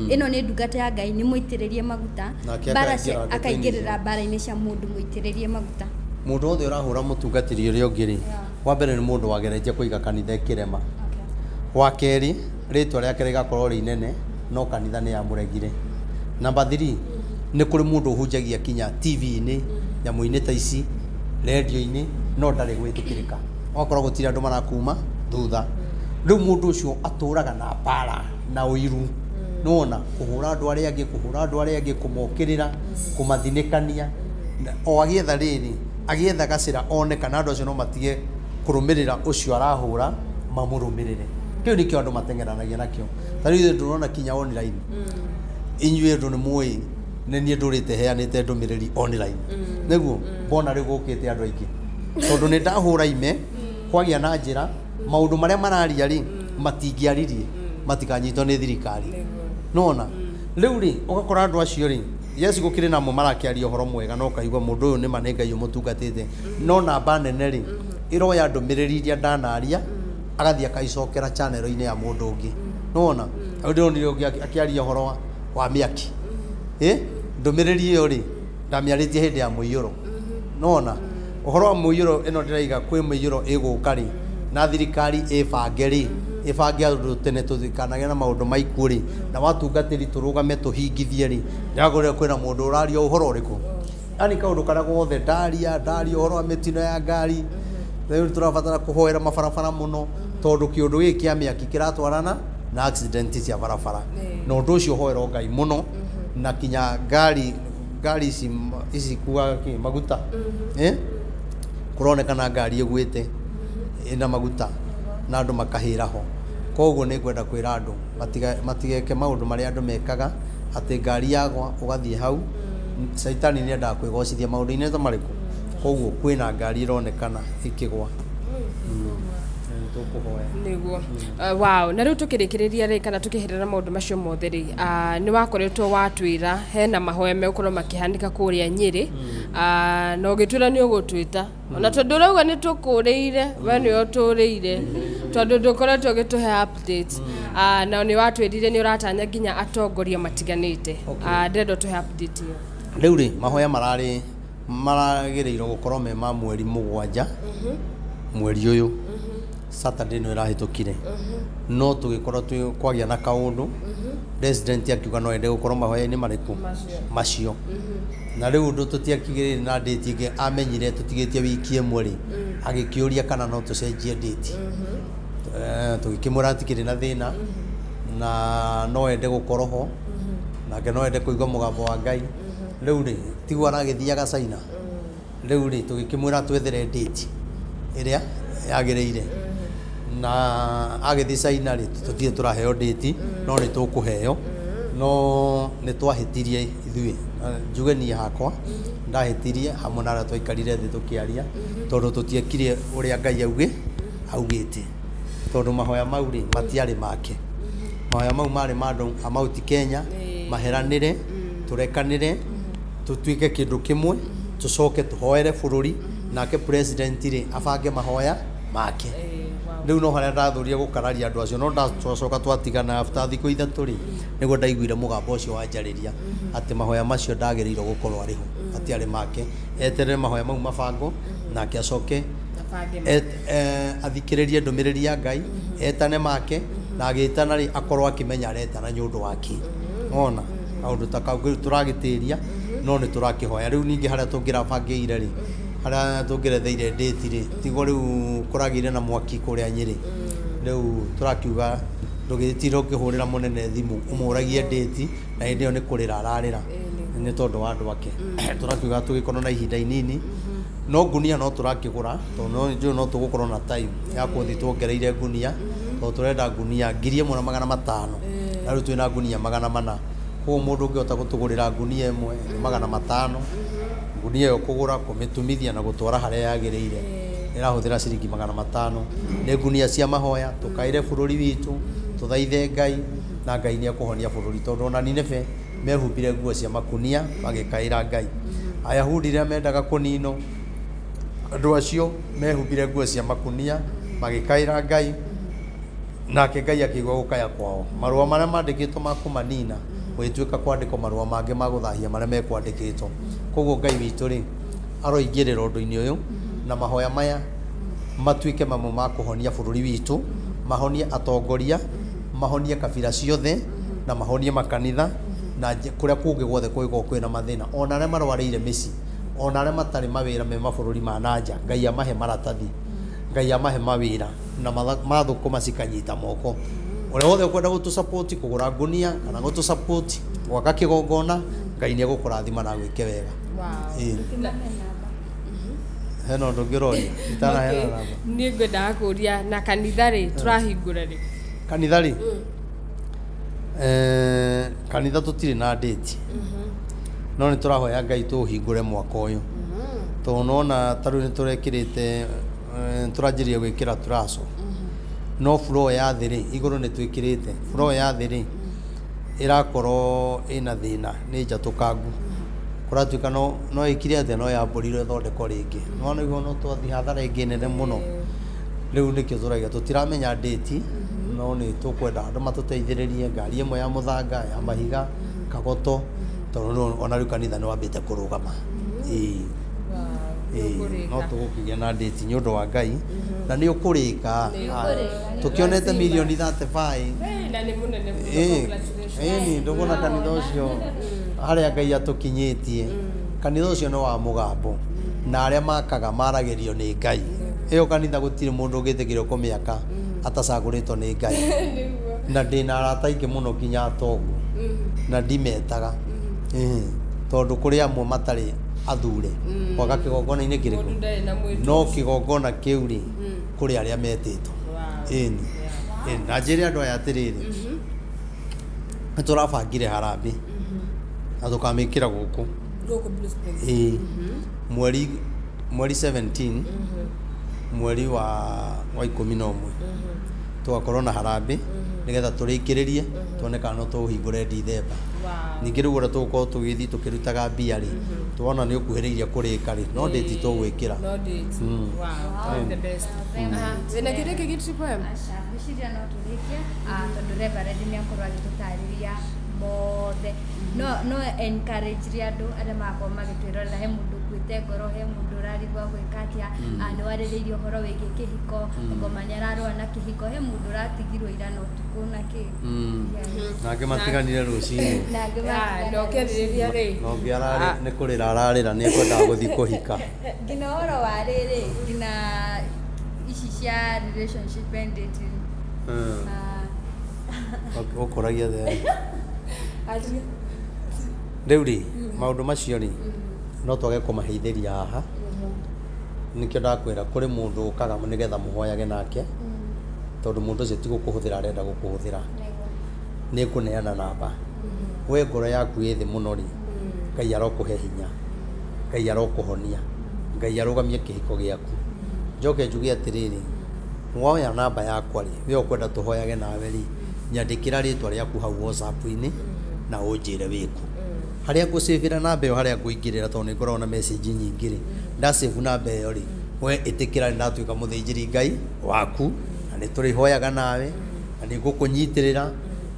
ĩno nĩ ndungata ya Ngai, nĩ mũitĩrĩrie maguta, Nake mbara akaingĩra cia- ndeto-inĩ akaingĩrĩra icio. mbara-inĩ cia mũndũ mũitĩrĩrie maguta. Mũndũ wothe ũrahũra mũtungatĩri ũrĩa ũngĩ rĩ, wa mbere nĩ mũndũ wageretie kũiga kanitha ĩkĩrema. Wa kerĩ, rĩtwa rĩake rĩgakorwo rĩ inene, no kanitha nĩ yamũregire. Number 3, Nĩ kũrĩ mũndũ ũhunjagia kinya TV-inĩ, nyamũ-inĩ ta ici, rendio-inĩ, no ndarĩ gwĩtĩkĩrĩka. Ũgakora gũtirĩ andũ marakuma thutha. Rĩu mũndũ ũcio atũraga na mbara na ũiru. Nĩwona kũhũra andũ arĩa angĩ, kũhũra andũ arĩa angĩ, kũmokĩrĩra, kũmathinĩkania. O agĩetha rĩrĩ, agĩetha gacĩra one kana andũ acio no matige kũrũmĩrĩra ũcio arahũra, mamũrũmĩrĩre. Kĩu nĩkĩo andũ mateng'eranagia nakĩo. Ta rĩu ithuĩ ndũrona kinya online. Inyuĩ andũ nĩ mũĩ nĩ niĩ ndũrĩte heanĩte ndũmĩrĩri online. Nĩguo mbona rĩu gũkĩte andũ aingĩ. Tondũ nĩ ndahũra ime, kwagĩa na njĩra, maũndũ marĩa mararia rĩ, matingĩaririe, matikanyitwo nĩ thirikari. Nĩwona? Rĩu rĩ, ũgakora andũ acio rĩ, yes gũkĩrĩ namo marakĩaria ũhoro mwega na ũkaigua mũndũ ũyũ nĩma nĩ Ngai ũmũtungatĩte. No namba nene rĩ, ĩroya ndũmĩrĩri iria ndanaria, agathiĩ akaicokera channel-inĩ ya mũndũ ũngĩ. Nĩwona? Rĩu ndĩronire ũngĩ akĩaria ũhoro wa mĩaki. Ndũmĩrĩri ĩyo rĩ, ndamĩarĩtie hĩndĩ ya mũiyũro. Nĩwona? Ũhoro wa mũiyũro ĩno ndĩraiga kwĩ mũiyũro ĩgũka rĩ, na thirikari ĩbange rĩ, ĩbange andũ tene tũtikanagĩe na maũndũ ma ikuũ rĩ, na watungatĩri tũrũgame tũhingithie rĩ, ndĩragũrĩra kwĩna mũndũ ũraria ũhoro ũrĩkũ. Yaani kaũndũ karĩa gothe ndaria, ndaria ũhoro wa mĩtino ya ngari, rĩu tũrabatara kũhoera mabarabara mũno, tondũ kĩũndũ gĩkĩ kĩa mĩaki kĩratwarana na accident cia barabara. Na ũndũ ũcio ũhoerwo Ngai mũno, na kinya ngari, ngari ici, ici kuaga kĩ, maguta. Kũronekana ngari ĩgwĩte ĩna maguta na andũ makahĩra ho. Koguo nĩ ngwenda kwĩra andũ matigeke maũndũ marĩa andũ mekaga, atĩ ngari yagwa ũgathiĩ hau, caitani nĩ endaga kwĩgocithia maũndũ-inĩ ta marĩkũ. Koguo kwĩna ngari ĩronekana ĩkĩgwa. Tũkũhoya. Nĩguo. Wow, na rĩu tũkĩrĩkĩrĩria rĩ, kana tũkĩherera maũndũ macio mothe rĩ, nĩ wakoretwo watwĩra hena mahoya megũkorwo makĩhanĩka kũrĩa Nyĩrĩ, na ũgĩtwĩra nĩ ũgũtwĩta. Ona tondũ ũrauga nĩ tũkũrĩire, we nĩwe ũtũrĩire, tondũ ndũkoretwo ũgĩtũhe update. Na nĩ watwĩrire nĩ ũratanya nginya atongoria matiganĩte. Ndĩrenda ũtũhe update ĩyo. Rĩu rĩ, mahoya maragĩrĩirwo gũkorwo me ma mweri 7, mweri ũyũ. Saturday nĩ ĩrahĩtũkire. No tũgĩkorwo twĩ kwagĩa na kaũndũ, president akiuga no ende gũkorwo mahoya-inĩ marĩkũ? Macio. Na rĩu ũndũ tũtiakigĩrĩire na date ĩngĩ, amenyire tũtigĩtie wiki ĩmwe rĩ, agĩkĩũria kana no tũcenjie date. Tũgĩkĩmwĩra hatikĩrĩ na thĩna, na no ende gũkorwo ho, nake no ende kũigua mũgambo wa Ngai. Rĩu rĩ, tiguo aragĩthiaga China. Rĩu rĩ, tũgĩkĩmwĩra twethere date ĩrĩa yagĩrĩire. Na agĩthiĩ China rĩ, tũtirĩ tũraheo date, no nĩ tũkũheo. No nĩ twahĩtirie ithuĩ. Njuge niĩ hakwa, ndahĩtirie hamwe na arĩa twaikarire thĩ tũkĩaria, tondũ tũtiekire ũrĩa Ngai augĩte. Tondũ mahoya mau rĩ, matiarĩ make. Mahoya mau marĩ ma andũ a Mount Kenya, maheranĩre, tũrekanĩre, tũtuĩke kĩndũ kĩmwe, tũcoke tũhoere bũrũri, nake president rĩ, abange mahoya make. Rĩu no harĩa ndathũrire gũkararia andũ acio, no twacoka twatigana after thikũ 3 rĩ, nĩguo ndaiguire mũgambo ũcio wanjarĩria atĩ mahoya macio ndagĩrĩirwo gũkorwo arĩ ho, matiarĩ make. Eterere mahoya mau mabango, nake acoke athikĩrĩrie ndũmĩrĩri ya Ngai, etane make, na agĩtana rĩ, akorwo akĩmenya aretana nĩ ũndũ wa kĩ. Wona? Kaũndũ ta kau rĩu tũragĩtĩria, no nĩ tũrakĩhoya. Rĩu ningĩ harĩa tũngĩrabangĩire rĩ, harĩa tũngĩretheire date rĩ, tiguo rĩu kũragĩire na mwaki kũrĩa Nyĩrĩ. Rĩu tũrakiuga ndũgĩtinde ũkĩhũrĩra mũnene thimũ, ũmũragie date, na hĩndĩ ĩyo nĩ kũrĩra ararĩra. Nĩ tondũ wa andũ ake. Tũrakiuga tũgĩkorwo na ihinda inini, no ngunia no tũrakĩgũra, tondũ no njũĩ no tũgũkorwo na time ya gũthiĩ tuongereire ngunia, tondũ tũrenda ngunia 1500. Na rĩu twĩna ngunia 400. Koguo mũndũ ũngĩhota gũtũgũrĩra ngunia ĩmwe nĩ 500. Ngunia ĩyo kũgũra, kũmĩtumithia na gũtwara harĩa yagĩrĩire, ĩrahũthĩra ciringi 500. Nĩ ngunia cia mahoya, tũkaĩre bũrũri witũ, tũthaithe Ngai, na Ngai nĩ ekũhonia bũrũri. Tondũ ona Nineve mehumbire nguo cia makunia magĩkaĩra Ngai. Ayahudi rĩrĩa mendaga kũninwo, andũ acio mehumbire nguo cia makunia magĩkaĩra Ngai, nake Ngai akĩigua gũkaya kwao. Marũa marĩa mandĩkĩtwo ma kũmanina, gũgĩtuĩka kwandĩkwo marũa mangĩ ma gũthahia marĩa mekwandĩkĩtwo. Koguo Ngai witũ rĩ, aroingĩrĩra ũndũ-inĩ ũyũ, na mahoya maya matuĩke mamwe ma kũhonia bũrũri witũ, mahonie atongoria, mahonie kabira ciothe, na mahonie makanitha, Na kũrĩa kũngĩ guothe kũngĩkorwo kwĩna mathĩna, ona arĩa marwarĩire mĩciĩ, ona arĩa matarĩ mawĩra me mabũrũri ma nanja, Ngai amahe maratathi, Ngai amahe mawĩra, na mathũkũma cikanyita moko. Ũrĩa wothe ũkwenda gũtũ-support kũgũra ngunia kana gũtũ-support gwaka kĩgongona, Ngai nĩ egũkũrathima na agwĩke wega. Wow. Ĩĩ. Hena ũndũ ũngĩ ũroria itanaheana namba? Niĩ ngwendaga kũria, na kanitha rĩ, tũrahingũra rĩ? Kanitha rĩ, kanitha tũtirĩ na date, no nĩ tũrahoya Ngai tũũhingũre mwaka ũyũ, tondũ nona ta rĩu nĩ tũrekĩrĩte, tũranjĩrĩria gwĩkĩra turaco, no floor ya thĩ rĩ, igũrũ nĩ twĩkĩrĩte, floor ya thĩ rĩ ĩrakorwo ĩna thĩna, nĩ njatũkangu, kũratuĩka no ĩkire atĩa, no yambũrirwo ĩthondekwo rĩngĩ. Nĩwona igũrũ no twathiĩ hathara ĩngĩ nene mũno. Rĩu nĩkĩo tũrauga tũtiramenya date, no nĩ tũkwenda andũ matũteithĩrĩrie ngari ĩmwe ya mũthanga, ya mahiga, kagoto, tondũ ona rĩu kanitha nĩ wambĩte kũrũgama. Ĩĩ. Ĩĩ, no tũgũkĩgĩa na date nĩ ũndũ wa Ngai, na nĩ ũkũrĩka. Tũkĩonete mirioni 35. Na nĩ mũnene mũno. Ĩĩ. Congratulations. Ĩni ndũkuona kanitha ũcio harĩa Ngai atũkinyĩtie. Kanitha ũcio nĩ wa mũgambo, na arĩa makaga maragĩrio nĩ Ngai. Ĩyo kanitha gũtirĩ mũndũ ũngĩtĩkĩrio kũmĩaka atacagũrĩtwo nĩ Ngai. Na ndĩna arata aingĩ mũno nginya atongu, na ndimetaga. Ĩĩ, tondũ kũrĩ amwe matarĩ athure gwaka kĩgongona-inĩ kĩrĩkũ. Mũndũ ndarĩ na mwĩtũ. No kĩgongona kĩu rĩ, kũrĩ arĩa metĩtwo. Ĩni. Ĩni, na njĩre andũ aya atĩrĩrĩ, nĩ tũrabangire harambĩ na tũkamĩkĩra gũkũ. Gũkũ Blue Springs. Ĩĩ, mweri 17, mweri wa 11, tũgakorwo na harambĩ nĩgetha tũrĩkĩrĩrie tuone kana no tũhingũre Dithemba. Ningĩ rĩu ũrĩa tũgũkorwo tũgĩthiĩ tũkĩrutaga mbia rĩ, tuona nĩ ũkuhĩrĩirie kũrĩka rĩ, no date tũgwĩkĩra. No date. Wow. All the best. Aha. Wĩna kĩũria kĩngĩ, Triple M? Aca, ngwĩciria no tũrĩkie, tondũ Reverend nĩ akorwo agĩtũtarĩria mothe. No encourage andũ arĩa marakorwo magĩtwĩrorera, he mũndũ ũkuĩte ngoro, he mũndũ ũrarigwo gwĩka atĩa, nĩ warĩrĩirie ũhoro wĩgiĩ kĩhiko, ngoma nĩ ararũa na kĩhiko, he mũndũ ũratigirwo ira na ũtukũ na kĩ. Nangĩ matiganire rũcinĩ. Na angĩ Na ũkĩarĩrĩria rĩ, Na ũngĩ ararĩ nĩ kũrĩra ararĩra nĩ ekwendaga gũthiĩ kũhika. Nginya ũhoro wa rĩrĩ, nginya ici cia relationship and dating. Ũkũragia thĩ. Aria. Rĩu rĩ, maũndũ macio rĩ, no twage kũmaheithĩria haha. Nĩkĩo ndakwĩra kũrĩ mũndũ ũkaga nĩgetha mũhoyage nake, tondũ mũndũ ũcio ti gũkũhũthĩra arenda gũkũhũthĩra. Nĩ ngũneana namba. We ngoro yaku ĩ thĩ mũno rĩ, Ngai arokũhe hinya, Ngai arokũhonia, Ngai arũgamie kĩhiko gĩaku. Njoke njuge atĩrĩrĩ, woya namba yakwa rĩ, we ũkwenda tũhoyage nawe rĩ, nyandĩkĩra rĩtwa rĩaku hau WhatsApp-inĩ na ũnjĩre wĩkũ. Harĩa ngũcĩbĩra namba ĩyo, harĩa ngũingĩrĩra, tondũ nĩ ngoragwo na message nyingĩ rĩ, ndacĩbu namba ĩyo rĩ, we ĩtĩkĩra nĩ ndatuĩka mũthĩnjĩri Ngai waku, na nĩ tũrĩhoyaga nawe, na nĩ ngũkũnyitĩrĩra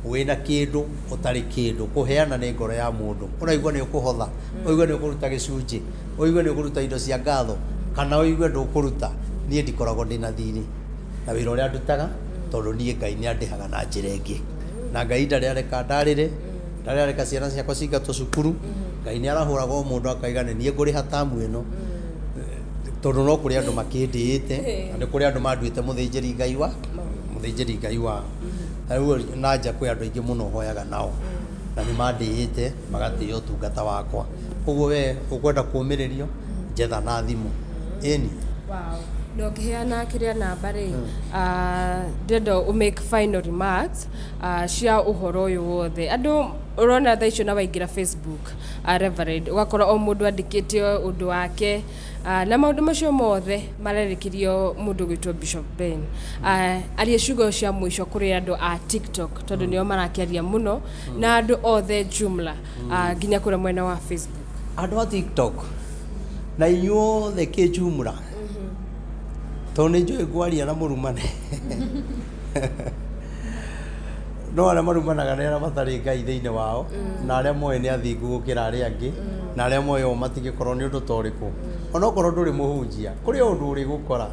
wĩna kĩndũ ũtarĩ kĩndũ. Kũheana nĩ ngoro ya mũndũ. Ũraigua nĩ ũkũhotha, ũigue nĩ ũkũruta gĩcunjĩ, ũigue nĩ ũkũruta indo cia ngatho, kana ũigue ndũkũruta, niĩ ndikoragwo ndĩna thirĩ na wĩra ũrĩa ndutaga, tondũ niĩ Ngai nĩ andĩhaga na njĩra ĩngĩ. Na Ngai ndarĩ areka ndarĩre, ndarĩ areka ciana ciakwa cingatwo cukuru. Ngai nĩ arahũraga o mũndũ akaiga nĩ niĩ ngũrĩha tamu ĩno, tondũ no kũrĩ andũ makĩndĩĩte, na nĩ kũrĩ andũ manduĩte mũthĩnjĩri Ngai wa mũthĩnjĩri Ngai wao. Na rĩu na nja kwĩ andũ aingĩ mũno hoyaga nao, na nĩ mandĩĩte magatĩĩa ũtungata wakwa. Koguo we ũkwenda kũũmĩrĩrio, njetha na thimũ. Ĩni. Wow. Na ũkĩheana kĩrĩa namba rĩ, ndĩrenda ũ make final remarks cia ũhoro ũyũ wothe. Andũ ũrona thaa icio na waingĩra Facebook, Reverend, ũgakora o mũndũ andĩkĩte ũndũ wake, na maũndũ macio mothe marerekerio mũndũ gwĩtwo Bishop Ben. Aria ciugo cia mũico kũrĩ andũ a TikTok, tondũ nĩo marakĩaria mũno, na andũ othe jumla, nginya kũrĩa mwena wa Facebook. Andũ a TikTok na inyuothe kĩjumla, tondũ nĩ njũĩ ngwaria na mũrumane, no arĩa marumanaga nĩ arĩa matarĩ Ngai thĩinĩ wao, na arĩa moĩ nĩ athingu gũkĩra arĩa angĩ, na arĩa moĩ o matingĩkorwo nĩ ũndũ ta ũrĩkũ. Onokorwo ndũrĩ mũhunjia, kũrĩ o ũndũ ũrĩgũkora.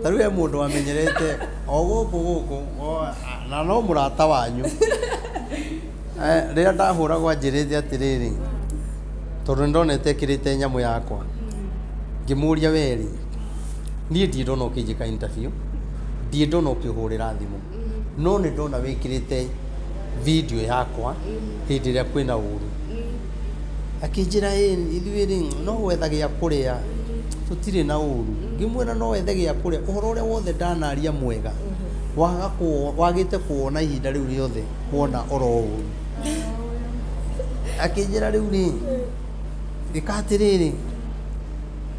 Ta rĩu he mũndũ wamenyerete o gũkũ gũkũ, na no mũrata wanyu. Rĩrĩa ndahũragwo anjĩrĩte atĩrĩrĩ, tondũ nĩndonete ĩkĩrĩte nyamũ yakwa, ngĩmũria werĩ, niĩ ndirĩ ndona ũkĩnjĩka interview, ndirĩ ndona ũkĩhũrĩra thimũ, no nĩ ndona wĩkĩrĩte video yakwa hĩndĩ ĩrĩa kwĩna ũru. Akĩnjĩra ĩ ithuĩ rĩ no gwetha gĩa kũrĩa, tũtirĩ na ũru. Ngĩmwĩra no wethe gĩa kũrĩa, ũhoro ũrĩa wothe ndanaria mwega wagĩte kuona ihinda rĩu rĩothe kuona oro ũru. Akĩnjĩra rĩu rĩ ĩka atĩrĩrĩ,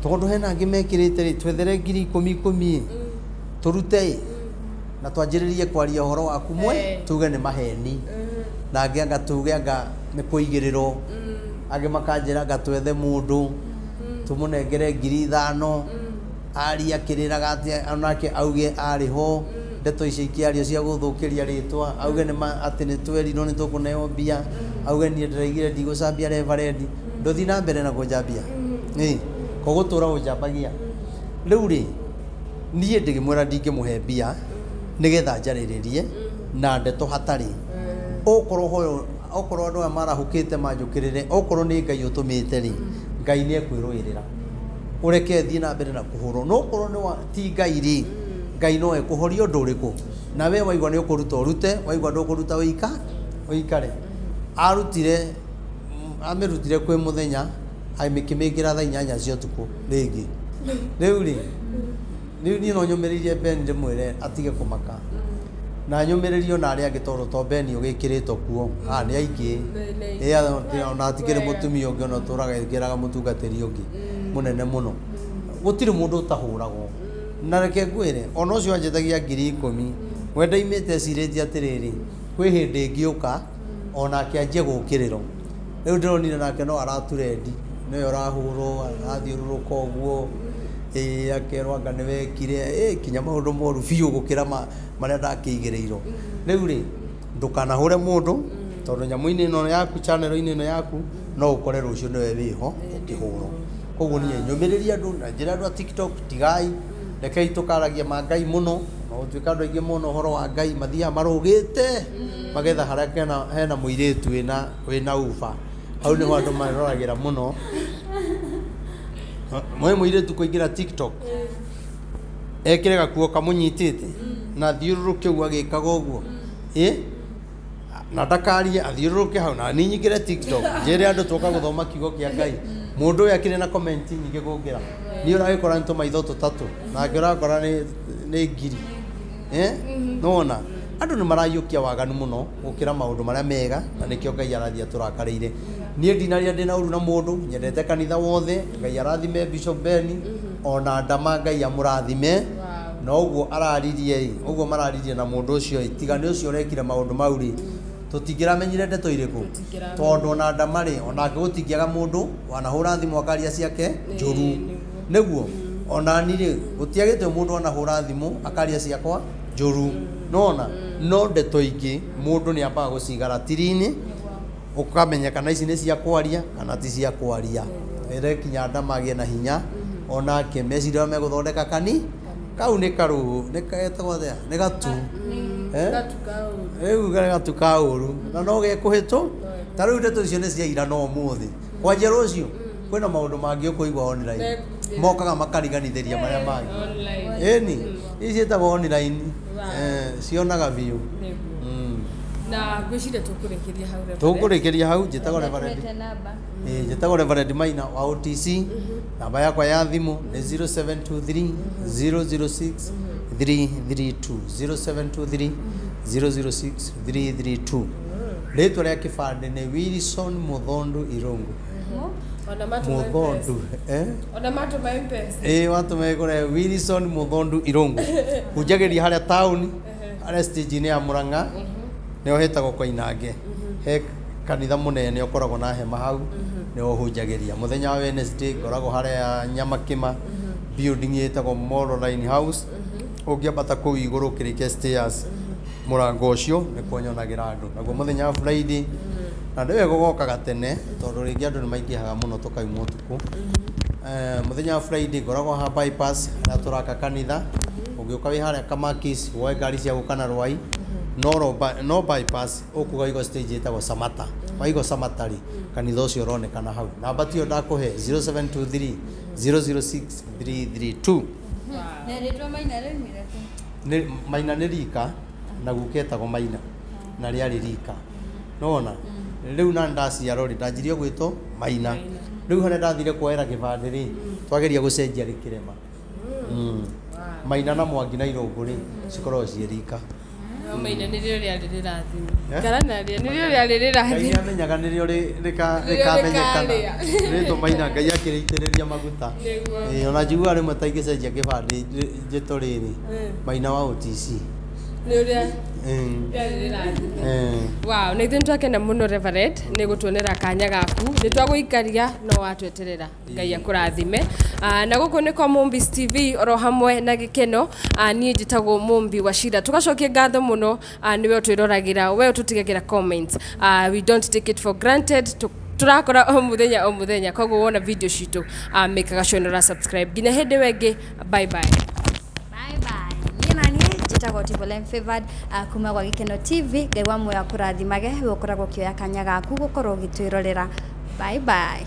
tondũ hena angĩ mekĩrĩte rĩ, twethere 10,000 10,000 tũrute ĩ na twanjĩrĩrie kwaria ũhoro waku mwe, tuge nĩ maheni, na angĩ anga tuge anga nĩ kũigĩrĩrwo, angĩ makanjĩra anga twethe mũndũ tũmũnengere 5,000 aria akĩrĩraga atĩ onake auge arĩ ho, ndeto icio ikĩario cia gũthũkĩria rĩtwa, auge nĩ atĩ nĩ twerirwo nĩ tũkũneo mbia, auge niĩ ndĩraigire ndigũcambia reverend, ndũthiĩ na mbere na kũnjambia ĩ kũgũtũra ũnjambagia. Rĩu rĩ niĩ ndĩgĩmwĩra ndingĩmũhe mbia nĩgetha njarĩrĩrie na ndeto hatarĩ, okorwo hoyo, okorwo andũ aya marahũkĩte manjũkĩrĩre, okorwo nĩ Ngai ũtũmĩte rĩ, Ngai nĩ ekwĩrũĩrĩra, ũreke thiĩ na mbere na kũhũrwo, no okorwo nĩ ti Ngai rĩ, Ngai no ekũhoria ũndũ ũrĩkũ, na we waigua nĩ ũkũruta ũrute, waigua ndũkũruta ũikare. Arutire, amĩrutire kwĩ mũthenya, amĩkĩmĩkĩra thaa 8 cia ũtukũ rĩngĩ. Rĩu rĩ, rĩu niĩ no nyũmĩrĩrie Ben ndĩmwĩre atige kũmaka, na nyũmĩrĩrie ona arĩa angĩ tondũ to Ben ũgĩkĩrĩtwo kuo, nĩ aingĩ, ona hatikĩrĩ mũtumia ũngĩ ona ũtũraga ĩkĩraga mũtungatĩri ũngĩ mũnene mũno, gũtirĩ mũndũ ũtahũragwo. Na reke ngwĩre, ona ũcio anjĩtagia 10,000, we ndaimĩte ecirĩtie atĩrĩrĩ, kwĩ hĩndĩ ĩngĩũka onake anjie gũkĩrĩrwo. Rĩu ndĩronire nake no araturendi, nĩwe ũrahũrwo, arathiũrũrũka ũguo, ĩ akerwo anga nĩ wekire, ĩ kinya maũndũ moru biũ gũkĩra marĩa ndakĩigĩrĩirwo. Rĩu rĩ, ndũkanahũre mũndũ, tondũ nyamũ-inĩ ĩno yaku, channel-inĩ ĩno yaku, no ũkore rũciũ nĩwe wĩho ũkĩhũrwo. Koguo niĩ nyũmĩrĩrie andũ na njĩra andũ a TikTok, tigai, rekei tũkaragia ma Ngai mũno, na gũtuĩka andũ aingĩ mũno ũhoro wa Ngai mathiaga marũgĩte, magetha harĩa hena mũirĩtu wĩna uba, hau nĩho andũ maroragĩra mũno. Mwe mũirĩtu kũingĩra TikTok ekĩre gakuo kamũnyitĩte na athiũrũrũke ũguo agĩkaga ũguo, ĩ na ndakarie athiũrũrũke hau, na niĩ nyingĩre TikTok njĩre andũ tũka gũthoma kiugo kĩa Ngai. Mũndũ ũyũ akĩrĩ na comment nyingĩ gũkĩra niĩ, ũragĩkora nĩ tũmaitho tũtatũ, nake ũrakora nĩ ngiri. Nĩwona andũ nĩ maraiyũkia waganu mũno gũkĩra maũndũ marĩa mega, na nĩkĩo Ngai arathiĩ atũrakarĩire. Niĩ ndinaria ndĩna ũru na mũndũ, nyendete kanitha wothe, Ngai arathime Bishop Ben, ona Ndama Ngai amũrathime, na ũguo araririe ĩ, ũguo mararirie na mũndũ ũcio ĩ, tiga nĩ ũcio ũrekire maũndũ mau rĩ, tũtingĩramenyire ndeto irĩkũ, tondũ ona Ndama rĩ, onake gũtingĩaga mũndũ wanahũra thimũ akaria ciake njũru, nĩguo onani rĩ, gũtiagĩte mũndũ wanahũra thimũ akaria ciakwa njũru, nona no ndeto ingĩ mũndũ nĩ ambaga gũciga ratiri-inĩ, ũkamenya kana ici nĩ cia kwaria kana ti cia kwaria. Ĩre kinya Ndama agĩe na hinya onake meciria megũthondeka kani kau nĩ karũ nĩ getagwo atĩa, nĩ gatu rĩu gatu ka ũru, na no gekũhĩtũ. Ta rĩu ndeto icio nĩ cia ira no ũmũthĩ, kwanjia rũciũ kwĩna maũndũ mangĩ ũkũigua online mokaga makariganithĩria marĩa mangĩ. Ĩni ici ciĩtagwo online, cionaga biũ. Na ngwĩciria tũkũrĩkĩria hau. Tũkũrĩkĩria hau. Njĩtagwo Reverend, njĩtagwo Reverend Maina wa OTC. Namba yakwa ya thimũ nĩ 0723 006 332, 0723 006 332. Rĩtwa rĩa kĩbandĩ nĩ Wilson Muthondu Irungu. Muthondu Ona matũma M-Pesa. Ĩ watũma kũre Wilson Muthondu Irungu. Hunjagĩria harĩa taũni, harĩa stage-inĩ ya Murang'a, nĩho hetagwo Koinange, he kanitha mũnene ũkoragwo na hema hau, nĩho hunjagĩria. Mũthenya wa Wednesday ngoragwo harĩa Nyamakĩma, building ĩtagwo Molo Line House, ũngĩambata kũu igũrũ ũkĩrĩkia stairs, mũrango ũcio nĩkuo nyonagĩra andũ. Naguo mũthenya wa Friday, na nĩ wega ũgokaga tene tondũ rĩngĩ andũ nĩ maingĩhaga mũno tũkauma ũtukũ. Mũthenya wa Friday ngoragwo haha bypass harĩa tũraka kanitha. Ũngĩũka wĩ harĩa Kamakis, woe ngari cia gũka na Rwai. No bypass ũkuga igo stage ĩtagwo Samata. Waigo Samata rĩ, kanitha ũcio ũronekana hau. Namba tiyo ndakũhe, 0723 006 332. Na rĩtwa Maina rĩoimire kũ? Nĩ Maina nĩ rika, na guka etagwo Maina na rĩarĩ rika, nĩwona rĩu na ndaciarwo rĩ, ndanjirie gwĩtwo Maina. Rĩu harĩa ndathire kuoera kĩbandĩ rĩ, twageria gũcenjia rĩkĩrema. Maina na Mwangi na Irũngũ rĩ, cikoragwo ciĩ rika. No Maina nĩrĩo rĩarĩ rĩrathime. Eh? Karanaria nĩrĩo rĩarĩ Ngai rĩrathime. nĩamenyaga nĩrĩo Nĩrĩo rĩkamenyekana. rĩkarĩa. Rĩtwo Maina, Ngai akĩrĩitĩrĩria maguta. Nĩguo. Ĩĩ, ona njiguaga rĩmwe ta ingĩcenjia kĩbandĩ njĩtwo rĩrĩ, Maina wa OTC. Nĩ ũrĩa rĩarĩ rĩrathime. Wow, na ithuĩ nĩtwakena mũno Reverend nĩ gũtuonera kanya gaku, nĩ twagũikaria no watweterera, Ngai akũrathime. Na gũkũ nĩ kwa Mombis TV oro hamwe na Gĩkeno. Niĩ njĩtagwo Mombi Wachira, tũgacokia ngatho mũno, nĩwe ũtwĩroragĩra, we ũtũtigagĩra comments. We don't take it for granted. Tũrakora o mũthenya o mũthenya, koguo wona video citũ, mĩkaga sure nĩ ũra subscribe. Nginya hĩndĩ ĩyo ĩngĩ, bye bye. Bye bye. Niĩ na niĩ njĩtagwo Tibolem Favored, kuma gwa Gĩkeno TV. Ngai wa muoyo akũrathimage we ũkoragwo ũkĩoya kanya gaku gũkorwo ũgĩtwĩrorera. Bye bye.